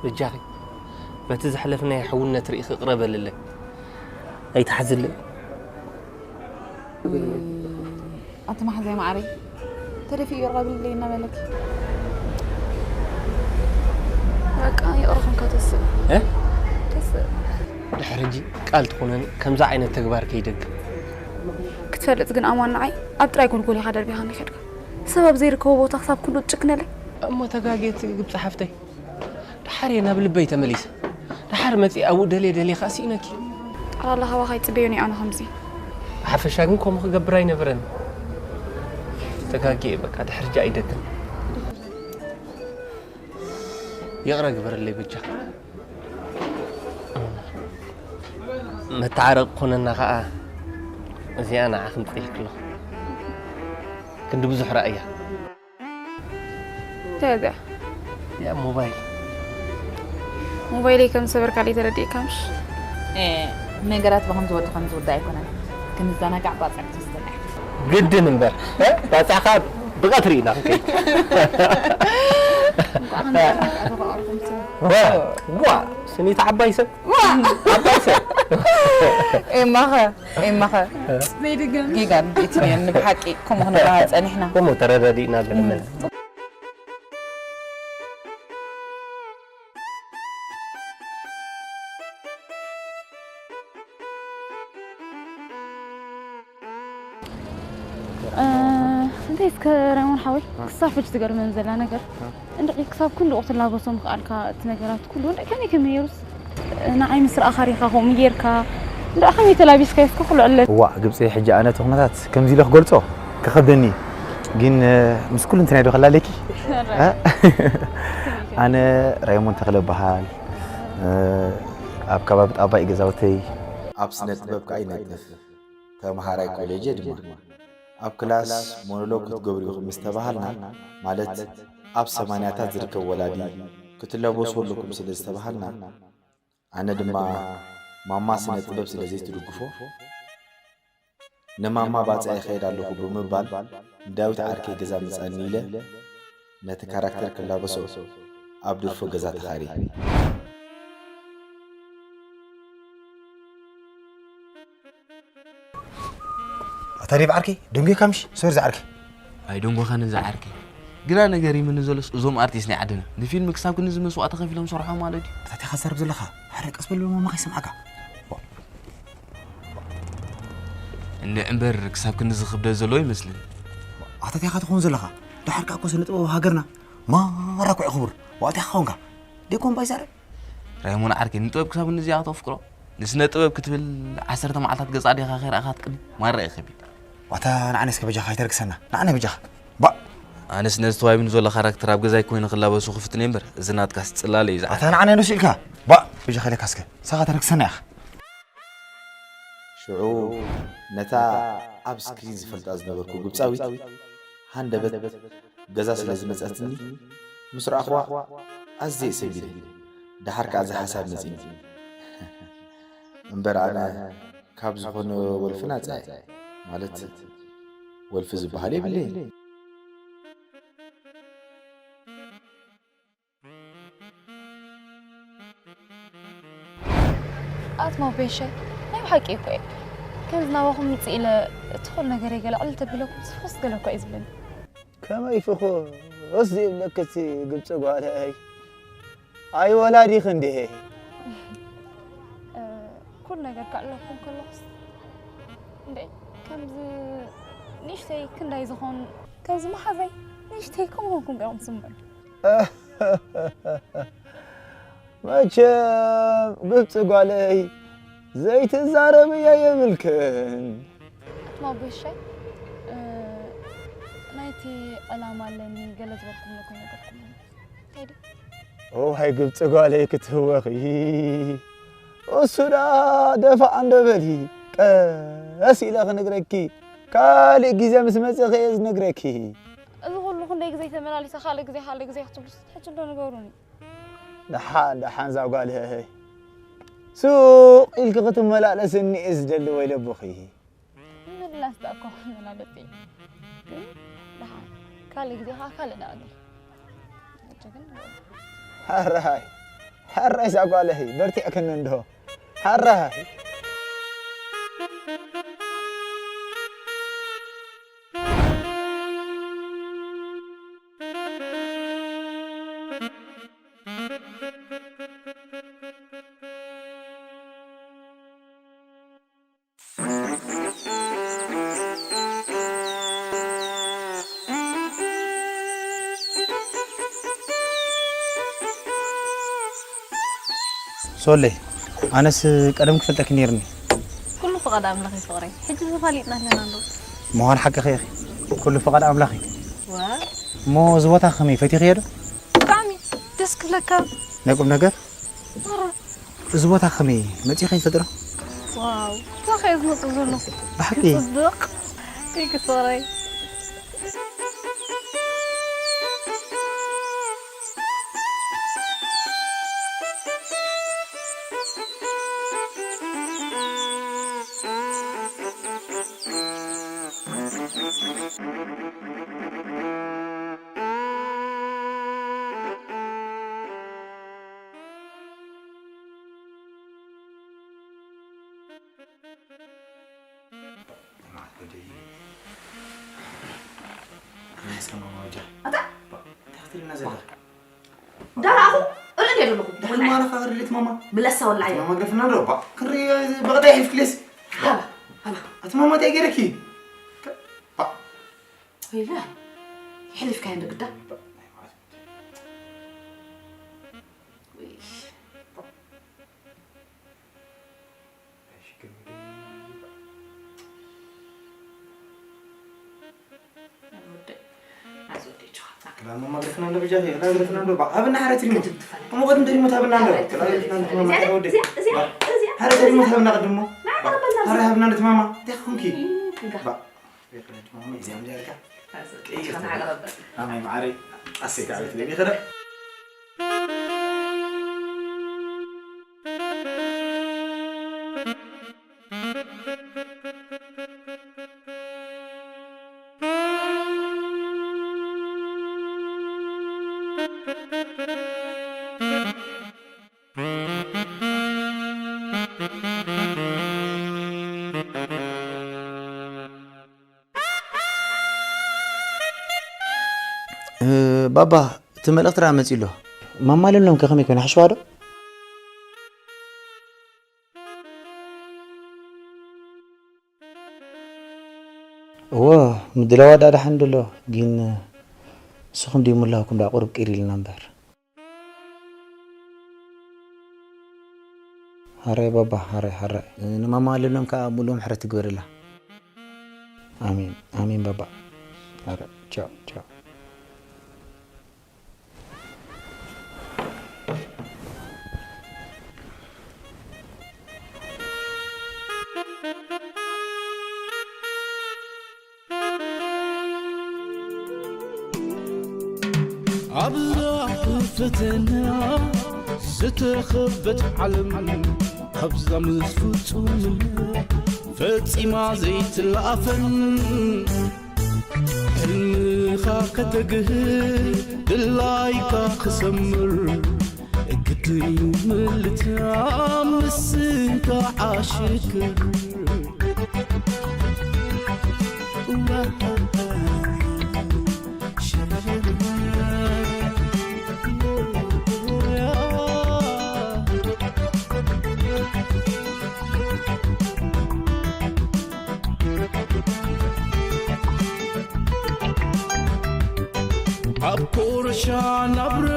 በጃኺ በቲ ዘሕለፍናዮ ሕውነት ርኢኺ ይቕረ በልለይ። ኣይትሓዝለይ። ኣቲ ማሕዘይ ማዕረይ ተደፊኡ ይቕረ በልለይ እናበለኪ። በቃ ይቕረ ኮንካ ተስእ። እ? ተስእ። ድሕሪ ሕጂ ቃል ትኹነን ከምዚ ዓይነት ተግባር ከይደግም። ክትፈልጥ ግን ኣማን ንዓይ ኣብ ጥራይ ጎልጎል ኢኻ ደርቢኻኒ ከድካ። ሰብ ኣብ ዘይርከቦ ቦታ ክሳብ ክንዱ ትጭክነለይ። እሞ ተጋጌት ግብፂ ሓፍተይ። ደሓር እየ ናብ ልበይ ተመሊሰ። ደሓር መፂ ኣብኡ ደልየ ደልየ ከዓ ስኢነኪ። ቃል ኣላህ ካባኻ ይፅበዮን እየ ኣነ ከምዚ። ብሓፈሻ ግን ከምኡ ክገብር ኣይነበረን። ተጋጊየ በቃ ድሕርጃ ኣይደግም። ይቕረ ግበረለይ በጃ። መተዓረቂ ኮነና ከዓ እዚኣ ንዓ ክምፅእ ኢልክሎ። ክንዲ ብዙሕ ረኣያ። እንታይ እያ እዚኣ? ያ ሞባይል። ሞባይለይ ከም ዝሰበርካለይ ተረዲእካ ምሽ? ነገራት ብኸምዚ ወዲ ከም ዝውዳእ ኣይኮነን። ክንዘናጋዕ ባፅዕ ክትወስደና ኢኻ። ግድን እምበር እ? ባፅዕኻ ብቐትሪ ኢና ክንከይድ። ዋ፣ ዋ፣ ስኒት ዓባይ ሰብ። ዓባይ ሰብ። ኤማኸ ኤማኸ ዘይድገም። ጌጋ ንቤት እኒአኒ ብሓቂ ከምኡ ክንበሃል ፀኒሕና። ከምኡ ተረዳዲእና ብዕመል። እንታይ እስከ ራይሞን ሓወይ ክሳብ ሕጂ ትገርመን ዘላ ነገር እንድዒ ክሳብ ክንድኡ ክትላበሶ ምኽኣልካ እቲ ነገራት ኩሉ እንድዒ ከመይ ከመይ ነይሩስ ንዓይ ምስ ረኣኻ ሪኻ ከምኡ ጌርካ እንድዒ ከመይ ተላቢስካ እስከ ኩሉ ዕለት እዋእ ግብፂ ሕጂ ኣነ እቲ ኩነታት ከምዚ ኢለ ክገልፆ ክኸብደኒ እዩ። ግን ምስ ኩሉ እንትናይ ዶ ከላለኪ ኣነ ራይሞን ተኽለ በሃል ኣብ ከባቢ ጣባይ ገዛውተይ ኣብ ስነ ጥበብ ከኣ ይነጥፍ። ተምሃራይ ኮሌጀ ድማ። ኣብ ክላስ ሞኖሎግ ክትገብሩ ኢኹም ምስ ተባሃልና፣ ማለት ኣብ ሰማንያታት ዝርከብ ወላዲ ክትለበሱ ኣለኩም ስለ ዝተባሃልና፣ ኣነ ድማ ማማ ስነ ጥበብ ስለ ዘይትድግፎ፣ ንማማ ባጽዕ ይኸይድ ኣለኹ ብምባል ንዳዊት ዓርከይ ገዛ ምጻኒ ኢለ ነቲ ካራክተር ክላበሶ ኣብ ድርፎ ገዛ ተኻርየ። ታዲያ ብዓርከይ ደንጎይካ ምሽ ሶሪ ዝዓርከይ። ኣይደንጎኻን ዝዓርከይ። ግና ነገር ይምን ዘሎስ እዞም ኣርቲስት ናይ ዓድና ንፊልም ክሳብ ክንዚ መስዋእቲ ከፊሎም ሰርሖ ማለት እዩ። ኣታ እንታይ ኢኻ ትዛረብ ዘለኻ? ሓደ ቀስ በል ማማ ከይሰምዓካ። እንድዒ እምበር ክሳብ ክንዚ ክብደት ዘለዎ ይመስልን። ኣታ እንታይ ኢኻ ትኸውን ዘለኻ? ደሓር ከኣ እኮ ስነ ጥበብ ሃገርና ማራ እኮ እዩ ክቡር። ዋእቲ ኢኻ ኾንካ። ደይኮን ባይዛረ? ራይሞን ዓርከይ ንጥበብ ክሳብ ክንዚ ኢኻ ተፍቅሮ? ንስነ ጥበብ ክትብል ዓሰርተ መዓልታት ገጻ ዲኻ ከይረኣኻ ትቅኒ? ማራ እዩ ከቢድ። ዋታ ንዓነ እስከ በጃኻ ኣይተርክሰና። ንዓነ በጃኻ። ባ ኣነስ ነዚ ተዋሂብኒ ዘሎ ካራክተር ኣብ ገዛይ ኮይኑ ክላበሱ ክፍትን እየ እምበር፣ እዚ ናትካስ ጽላለ እዩ ዝዓርከይ። ኣታ ንዓነ ንሱ ኢልካ። ባ በጃኻ ኢለካ እስከ። ሳኻ ተርክሰና ኢኻ። ሽዑ ነታ ኣብ ስክሪን ዝፈልጣ ዝነበርኩ ግብጻዊት ሃንደበት ገዛ ስለ ዝመጸትኒ፣ ምስ ረኣኽዋ ኣዝየ እሰቢደ። ደሓር ከኣ እዚ ሓሳብ መጺኒ። እምበር ኣነ ካብ ዝኾነ ወልፊ ናጻ እየ። ማለት ወልፊ ዝበሃል የብለይን። ኣትማ ቤሸይ፣ ናይ ብሓቂ እኮ እየ። ከምዚ ናባኹም ምጽእ ኢለ እቲ ኩሉ ነገር የገላዕል ተቢለኩም ፍኹስ ገለ እኮ እዩ ዝብለኒ። ከመይ ፍኹስ ዝብለኪ እቲ ግብጺ ጓለይ? ኣይ ወላዲኺ እንዲሄ። እ፣ ኩሉ ነገር ከዕለኩም ከለኹስ እንዴ ከምዚ ንእሽተይ ክንዳይ ዝኾን ከምዚ መሓዛይ ንእሽተይ ከምኡ ኮንኩም ኢኹም ትስምዑ። መቸም ግብጺ ጓለይ ዘይትዛረብያ የብልክን። ኣትማ ቦሻይ፣ እ፣ ናይቲ ዕላማ ኣለኒ ገለ ዝበልኩም እኮ ይነገርኩም። እንታይ ድዩ? እዋይ ግብጺ ጓለይ ክትህወኺ። እሱ ደኣ ደፋእ እንዶ በሊ፣ ቀስ ኢለ ክነግረኪ። ካልእ ግዜ ምስ መጺኺ እየ ዝነግረኪ። እዚ ኩሉ ክንደይ ግዜ ተመላሊሰ ካልእ ግዜ፣ ካልእ ግዜ ክትብሉስ፣ ሕጂ እንዶ ንገሩኒ። ደሓን፣ ደሓን እዛ ጓለይ። ሱቕ ኢልኪ ክትመላለስኒ እየ ዝደሊ ወይ ለቦኺ። ምምላስ ደኣ እኮ መላለጢ። ግን ደሓን ካልእ ግዜ ኸዓ ካልእ ነገር። ሕጂ ግን ሕራይ፣ ሕራይ እዛ ጓለይ፣ በርቲዕክኒ እንዶ። ሕራይ። ሶለይ፣ ኣነስ ቀደም ክፈልጠኪ ነይርኒ። ኩሉ ፍቓድ ኣምላኽ እዩ ፍቕረይ። ሕጂ ተፋሊጥና ኣለና እንዶ። ምዃን ሓቅኺ ኢኺ። ኩሉ ፍቓድ ኣምላኽ እዩ። ዋ። እሞ እዚ ቦታ ከመይ ፈቲኽዮ ዶ? ብጣዕሚ ደስ ክብለካ። ናይ ቁም ነገር? ኧረ። እዚ ቦታ ከመይ መጺኻ ይፈልጥ ዶ? ዋው፣ እንታይ ከ ዝመጽእ ዘሎ? ብሓቂ? ጽቡቕ። ቴንክስ ፍቕረይ። ኣታ? እንታይ ክትብልና ዘለኺ? ዳራኹ እርኢ እንደ ዘለኹ። ዳሕሪ ማራ ኸ ርድእት ማማ? ምለሳ ወላሂ። ማማ ገርፍና ዶ? ባ፣ ክንርኢ በቐጣይ ሕልፍ ክሌስ። ሃባ፣ ሃባ። ኣቲ ማማ እንታይ ገይረኪ? ባ። ወይላ፣ ይሕልፍካ እንደ ግዳ። ውይ። ክላም ማማ ገርፍና እንደ ብጃ፣ ክላም ገርፍና እንደ ባ፣ ሃብና ሓረት ሪሞት። እሞ ቀድም ተሪሞት ሃብና እንደ። ክላም ገርፍና እንደ ማማ ወደ። እዚኣ፣ እዚኣ፣ እዚኣ። ሓረት ሪሞት ሃብና ቀድሞ። ና፣ ቀርበልና፣ ባ፣ እዚኣ። ሓረት ሃብና እንደ ማማ። እንታይ ኾንኪ? እም፣ እንጋ። ባ። ቤት ክለድ ማማ እዚኣ እንደ ያልካ። ቀይር። ተናገረበት። ማማይ ማዓረይ፣ ኣሰይ፣ ከዓበት ለሚ ኸደ። እ፣ ባባ፣ እቲ መልእኽቲ ደኣ መጺኡ ኣሎ። ማማ ለምለም ከ ከመይ ኮይና? ሕሽዋ ዶ? እወ፣ ምድላዋ ደኣ ደሓን ደሎ፣ ግን ንስኹም ድዩ ምህላውኩም ደኣ ቁሩብ ቂር ኢልና እምበር። ሃራይ ባባ፣ ሃራይ፣ ሃራይ። ንማማ ለምለም ከኣ ሙሉእ ምሕረት ትግበረላ። ኣሜን፣ ኣሜን ባባ። ሃራይ፣ ቻው፣ ቻው። ኣብዛ ፈተና ዝተኸበት ዓለም፣ ኣብዛ ምስ ፍጹም ፈጺማ ዘይትለኣፈን፣ ሕልምኻ ከተግህ ድላይካ ክሰምር፣ ግድን ምልታ ምስንካ ዓሽክር። ኣብ ኮረሻ ናብራ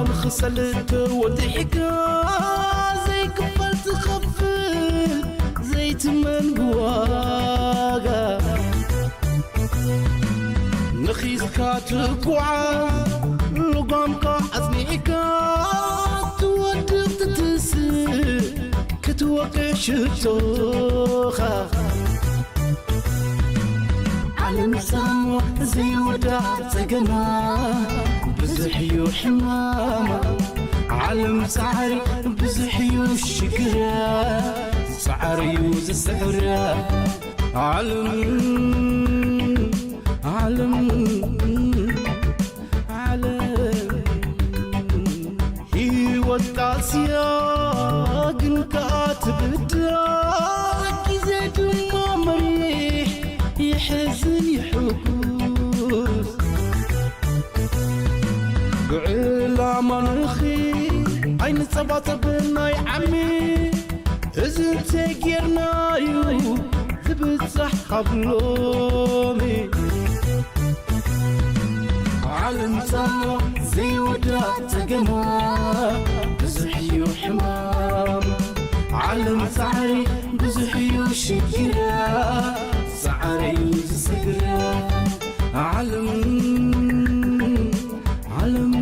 ንኽሰል ተወዲሕካ፣ ዘይክፈል ትኸፍል ዘይትመን ብዋጋ። ነኺስካ ትጓዓዝ፣ ልጓምካ ኣጽኒዕካ፣ ትወድቕ ትትስእ፣ ክትወቅዕ ሽቶኻ። ዓለም ጻማ ዘይውዳእ ጸገማ፣ ብዙሕ እዩ ሕማማ። ዓለም ጻዕሪ ብዙሕ እዩ ሽግራ፣ ጻዕሪ እዩ ዝስዕራ። ዓለም፣ ዓለም፣ ዓለም ህይወት ቃስያ ግን ከኣ ትብዳ፣ ግዜ ድማ መሪሕ ይሕዝን ይሕጉስ። ብዕላማ ንኺድ ኣይንጸባጸብ ናይ ዓሚ፣ እዚ እንተጌርናዩ ዝብጻሕ ካብ ሎሚ። ዓለም ጻማ ዘይውዳእ ጸገማ፣ ብዙሕ እዩ ሕማም። ዓለም ጻዕሪ ብዙሕ እዩ ሽግራ፣ ጻዕሪ እዩ ዝስግራ። ዓለም፣ ዓለም፣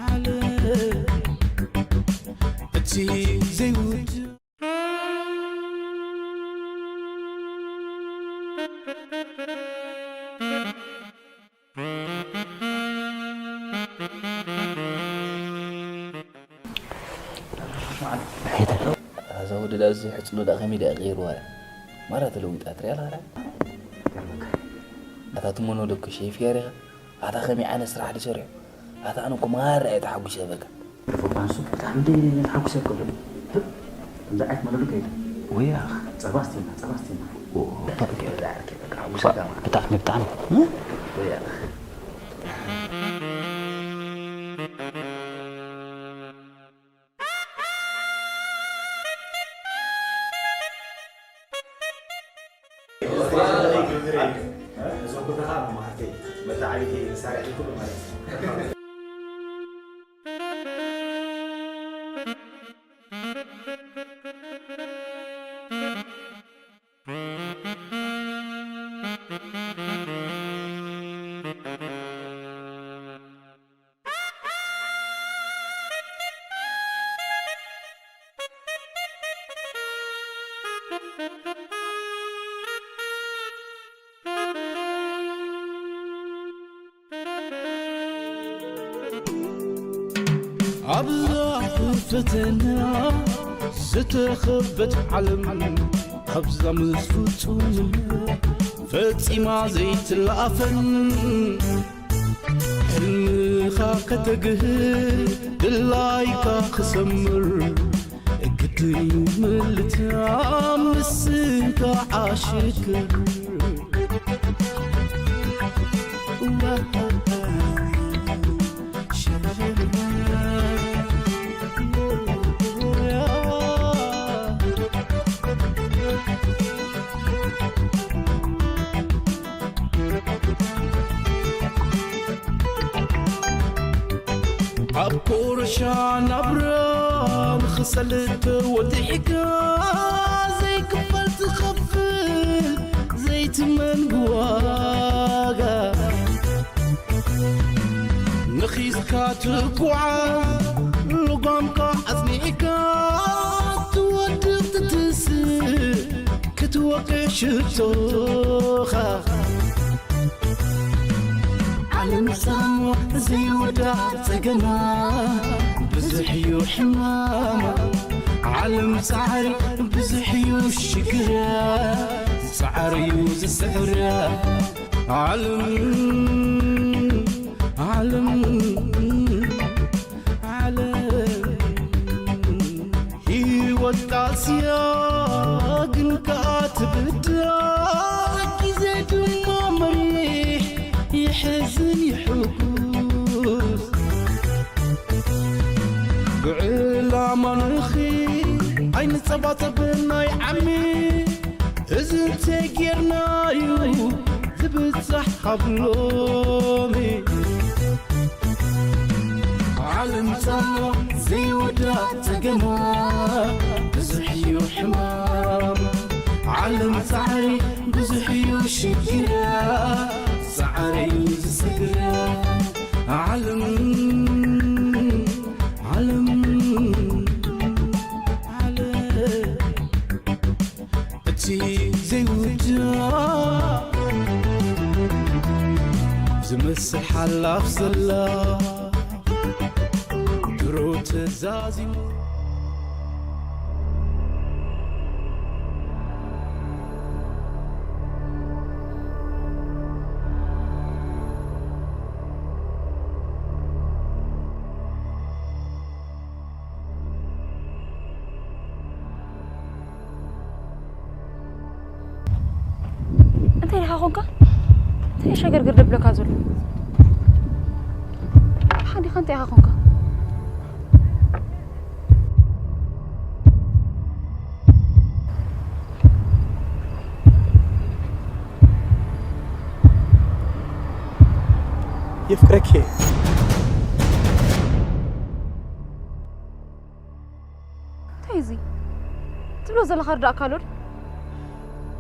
ዓለም እቲ ዘይውድ እዛ ወዲ ደኣ እዚ ሕጽኖ ደኣ ከመይ ደኣ ቀይርዋ እያ? ማራ ተለዊጣ ትሪኣ ኣለኻ ደኣ? ኣታ ትመኖ ዶ እኮ ሸይፍያ ዲኻ? ኣታ ከመይ ዓይነት ስራሕ ድዩ ሰሪሑ? ኣታ ኣነ እኮ ማራ እየ ተሓጒሰ በቃ። ፎካንሱ ብጣዕሚ እንደ ተሓጒሰ እኮ ዶ? ከምዚ ዓይነት መለሉ ከይዱ። ወይ ኣኽ። ጸባ ኣስቲና፣ ጸባ ኣስቲና። ኦ፣ በቃ፣ በቃ፣ በቃ፣ ሓጒሰ ባ-፣ ደማ። ብጣዕሚ፣ ብጣዕሚ። ወይ ኣኽ። እዞም ክልተ ከዓ መማህርተይ፣ መተዓቢተይ፣ መሳርሒ ኩሉ ማለት እዩ። ኣብዛ ፈተና ዝተኸበት ዓለም፣ ኣብዛ ምስ ፍጹም ፈጺማ ዘይትለኣፈን፣ ሕልምኻ ከተግህ ድላይካ ክሰምር፣ ግድን ምልታ ምስንካ ዓሽክር። ኣብ ኮረሻ ናብራ ንኽሰልጥ ወዲሕካ ዘይክፈል ትኸፍል ዘይትመን ብዋጋ ንኺስካ ትጓዓዝ ልጓምካ ኣጽኒዕካ ትወድቕ ትትስእ ክትወቅዕ ሽቶኻ ዓለም ሳሞ ዘይወዳ ጸገማ ብዙሕ እዩ ሕማማ ዓለም ጻዕሪ ብዙሕ እዩ ሽግራ ጻዕሪ እዩ ዝስዕራ ዓለም ዓለም ዓለም ህይወት ቃልስያ ግን ከኣ ትብዳ ግዜ ድማ መሪሕ ይሕዝን ይሕጉስ ብዕላማ ንኺ ኣይንጸባጸብን ናይ ዓሚ እዚ እንተጌርናዩ ዝብጻሕ ካብ ሎሚ ዓለም ጻማ ዘይወዳ ጸገማ ብዙሕ እዩ ሕማም ዓለም ጻዕሪ ብዙሕ እዩ ሽግራ ጻዕሪ እዩ ዝስግራ ዓለም ዓለም ዓለም እቲ ዘይውዳእ ዝመስል ሓላፍ ዘላ ድሮ ተዛዚሙ እንታይ ኢኻ ኮንካ? እንታይ ሸገርግር ደብለካ ዘሎ? ሓዲኻ እንታይ ኢኻ ኮንካ? የፍቅረኪ እየ። እንታይ እዚ ትብሎ ዘለኻ ርዳእካ ኣሎ ድዩ?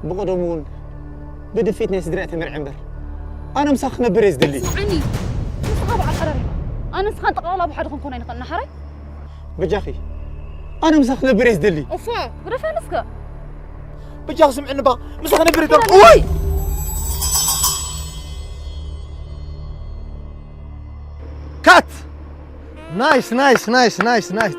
ብቐደሙ እውን ብድፍኢት ናይ ስድራይ ተመርዐ እምበር ኣነ ምሳኺ ክነብር እየ ዝደሊ። ስምዓኒ፣ ንስኻ በዓል ቀረር ኢኻ። ኣነ ንስኻን ጠቕላላ ብሓደ ክንኮን ኣይንኽእልን ሓራይ። በጃኺ ኣነ ምሳኺ ክነብር እየ ዝደሊ። እፎ፣ ግደፈኒ እስከ። በጃኺ ስምዕኒ እባ ምሳኺ ክነብር እየ ዝደሊ። እዋይ! ካት! ናይስ ናይስ ናይስ ናይስ ናይስ።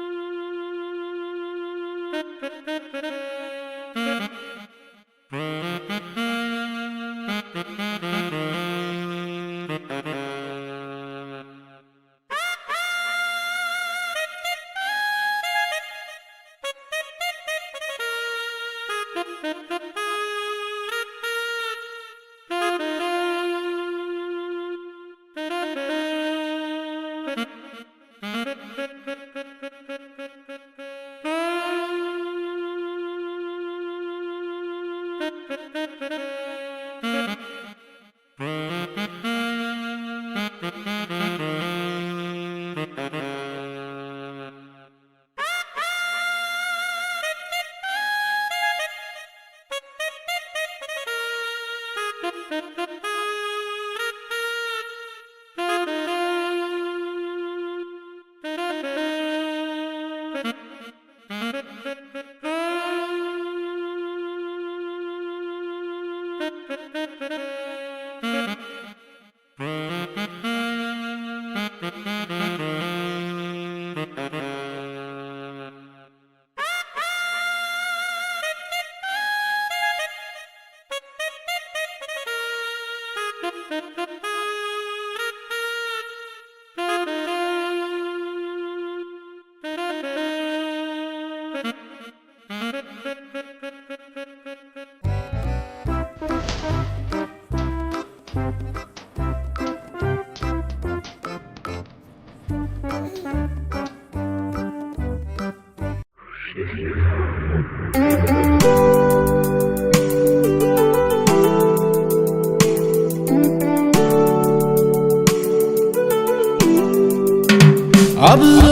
ኣብዛ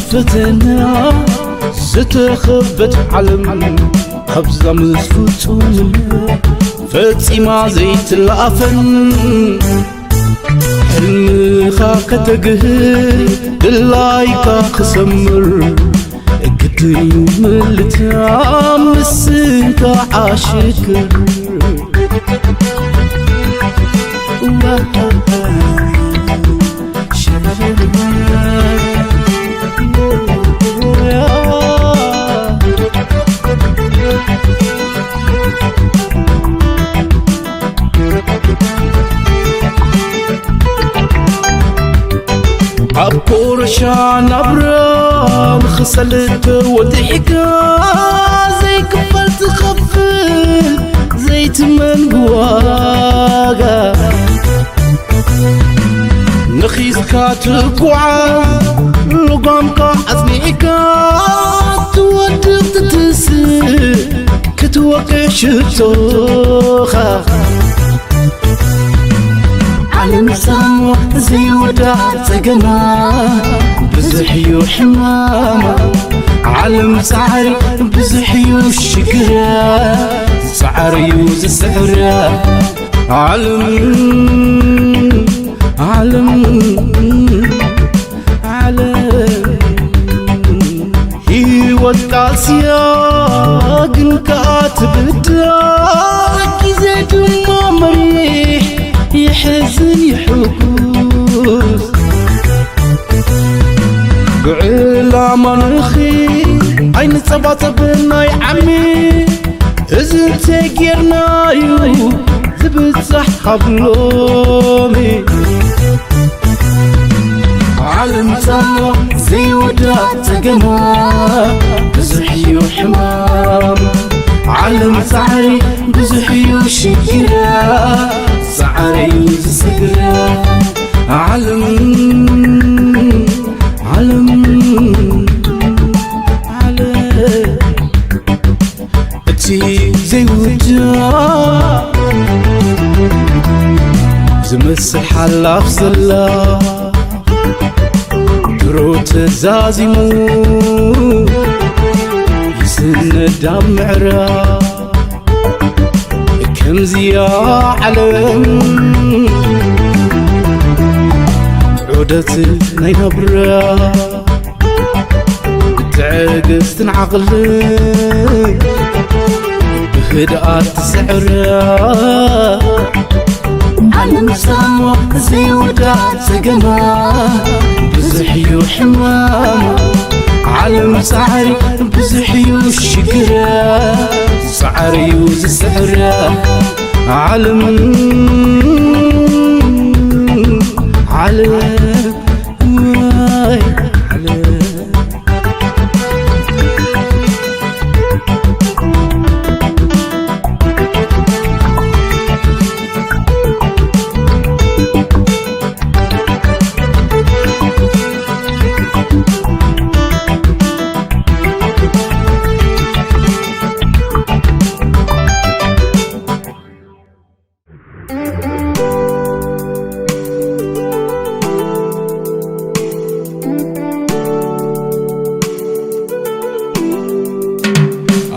ፈተና ዝተኸበት ዓለም፣ ኣብዛ ምስ ፍጹም ፈጺማ ዘይትለኣፈን፣ ሕልምኻ ከተግህ ድላይካ ክሰምር፣ ግድን እዩ ምልታ ምስንካ ዓሽክር። ኣብ ኮረሻ ናብራ ንኽሰልጥ ወዲሕካ፣ ዘይክፈል ትኸፍል ዘይትመን ብዋጋ። ነኺስካ ትጓዓዝ፣ ልጓምካ ኣጽኒዕካ ትወድቕ ትትስእ፣ ክትወቅዕ ሽቶኻ። ዓለም ሳሞ ዘይወዳ ጸገማ፣ ብዙሕ እዩ ሕማማ። ዓለም ጻዕሪ ብዙሕ እዩ ሽግራ፣ ጻዕሪ እዩ ዝስዕራ። ዓለም፣ ዓለም፣ ዓለም። ህይወት ቃልስያ ግን ከኣ ትብዳ፣ ግዜ ድማ መሪሕ ይሕዝን ይሕጉስ። ብዕላማ ንኺ ኣይንጸባጸብ ናይ ዓሚ፣ እዚ እንተጌርናዩ ዝብጻሕ ካብ ሎሚ። ዓለም ጻማ ዘይወዳ ጸገማ፣ ብዙሕ እዩ ሕማም። ዓለም ጻዕሪ ብዙሕ እዩ ሽግራ፣ ጻዕሪ እዩ ዝስግራ። ዓለም፣ ዓለም፣ ዓለም። እቲ ዘይውዳእ ዝመስል ሓላፍ ዘላ፣ ድሮ ተዛዚሙ ይስነድ ኣብ ምዕራብ። ከምዚያ ዓለም ዑደት ናይ ናብራ፣ ብትዕግስትን ዓቕልን ብህድኣት ትስዕራ። ዓለም ሳሞ ዘይወዳ ጸገማ፣ ብዙሕ እዩ ሕማማ። ዓለም ጻዕሪ ብዙሕ እዩ ሽግራ፣ ጻዕሪ እዩ ዝስዕራ። ዓለም፣ ዓለም፣ ወይ ዓለም።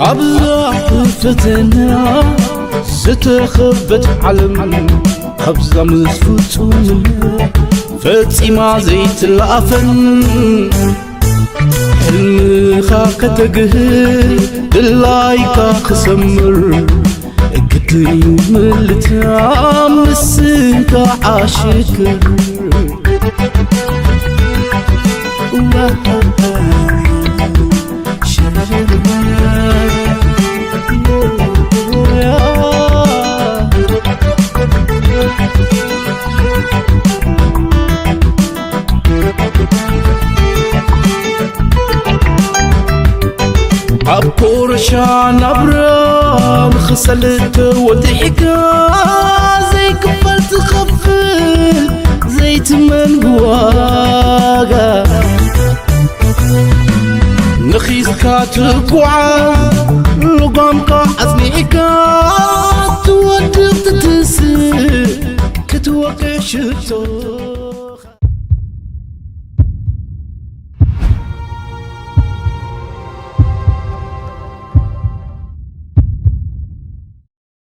ኣብዛ ፈተና ዝተኸበት ዓለም፣ ኣብዛ ምስ ፍጹም ፈጺማ ዘይትለኣፈን፣ ሕልምኻ ከተግህ ድላይካ ክሰምር፣ ግድን እዩ ምልታ ምስንካ ዓሽክር። ኣብ ኮረሻ ናብራ ንኽሰልጥ ወዲሕካ፣ ዘይክፈል ትኸፍል ዘይትመን ብዋጋ። ነኺስካ ትጓዓዝ፣ ልጓምካ ኣጽኒዕካ ትወድቕ ትትስእ፣ ክትወቅዕ ሽቶ።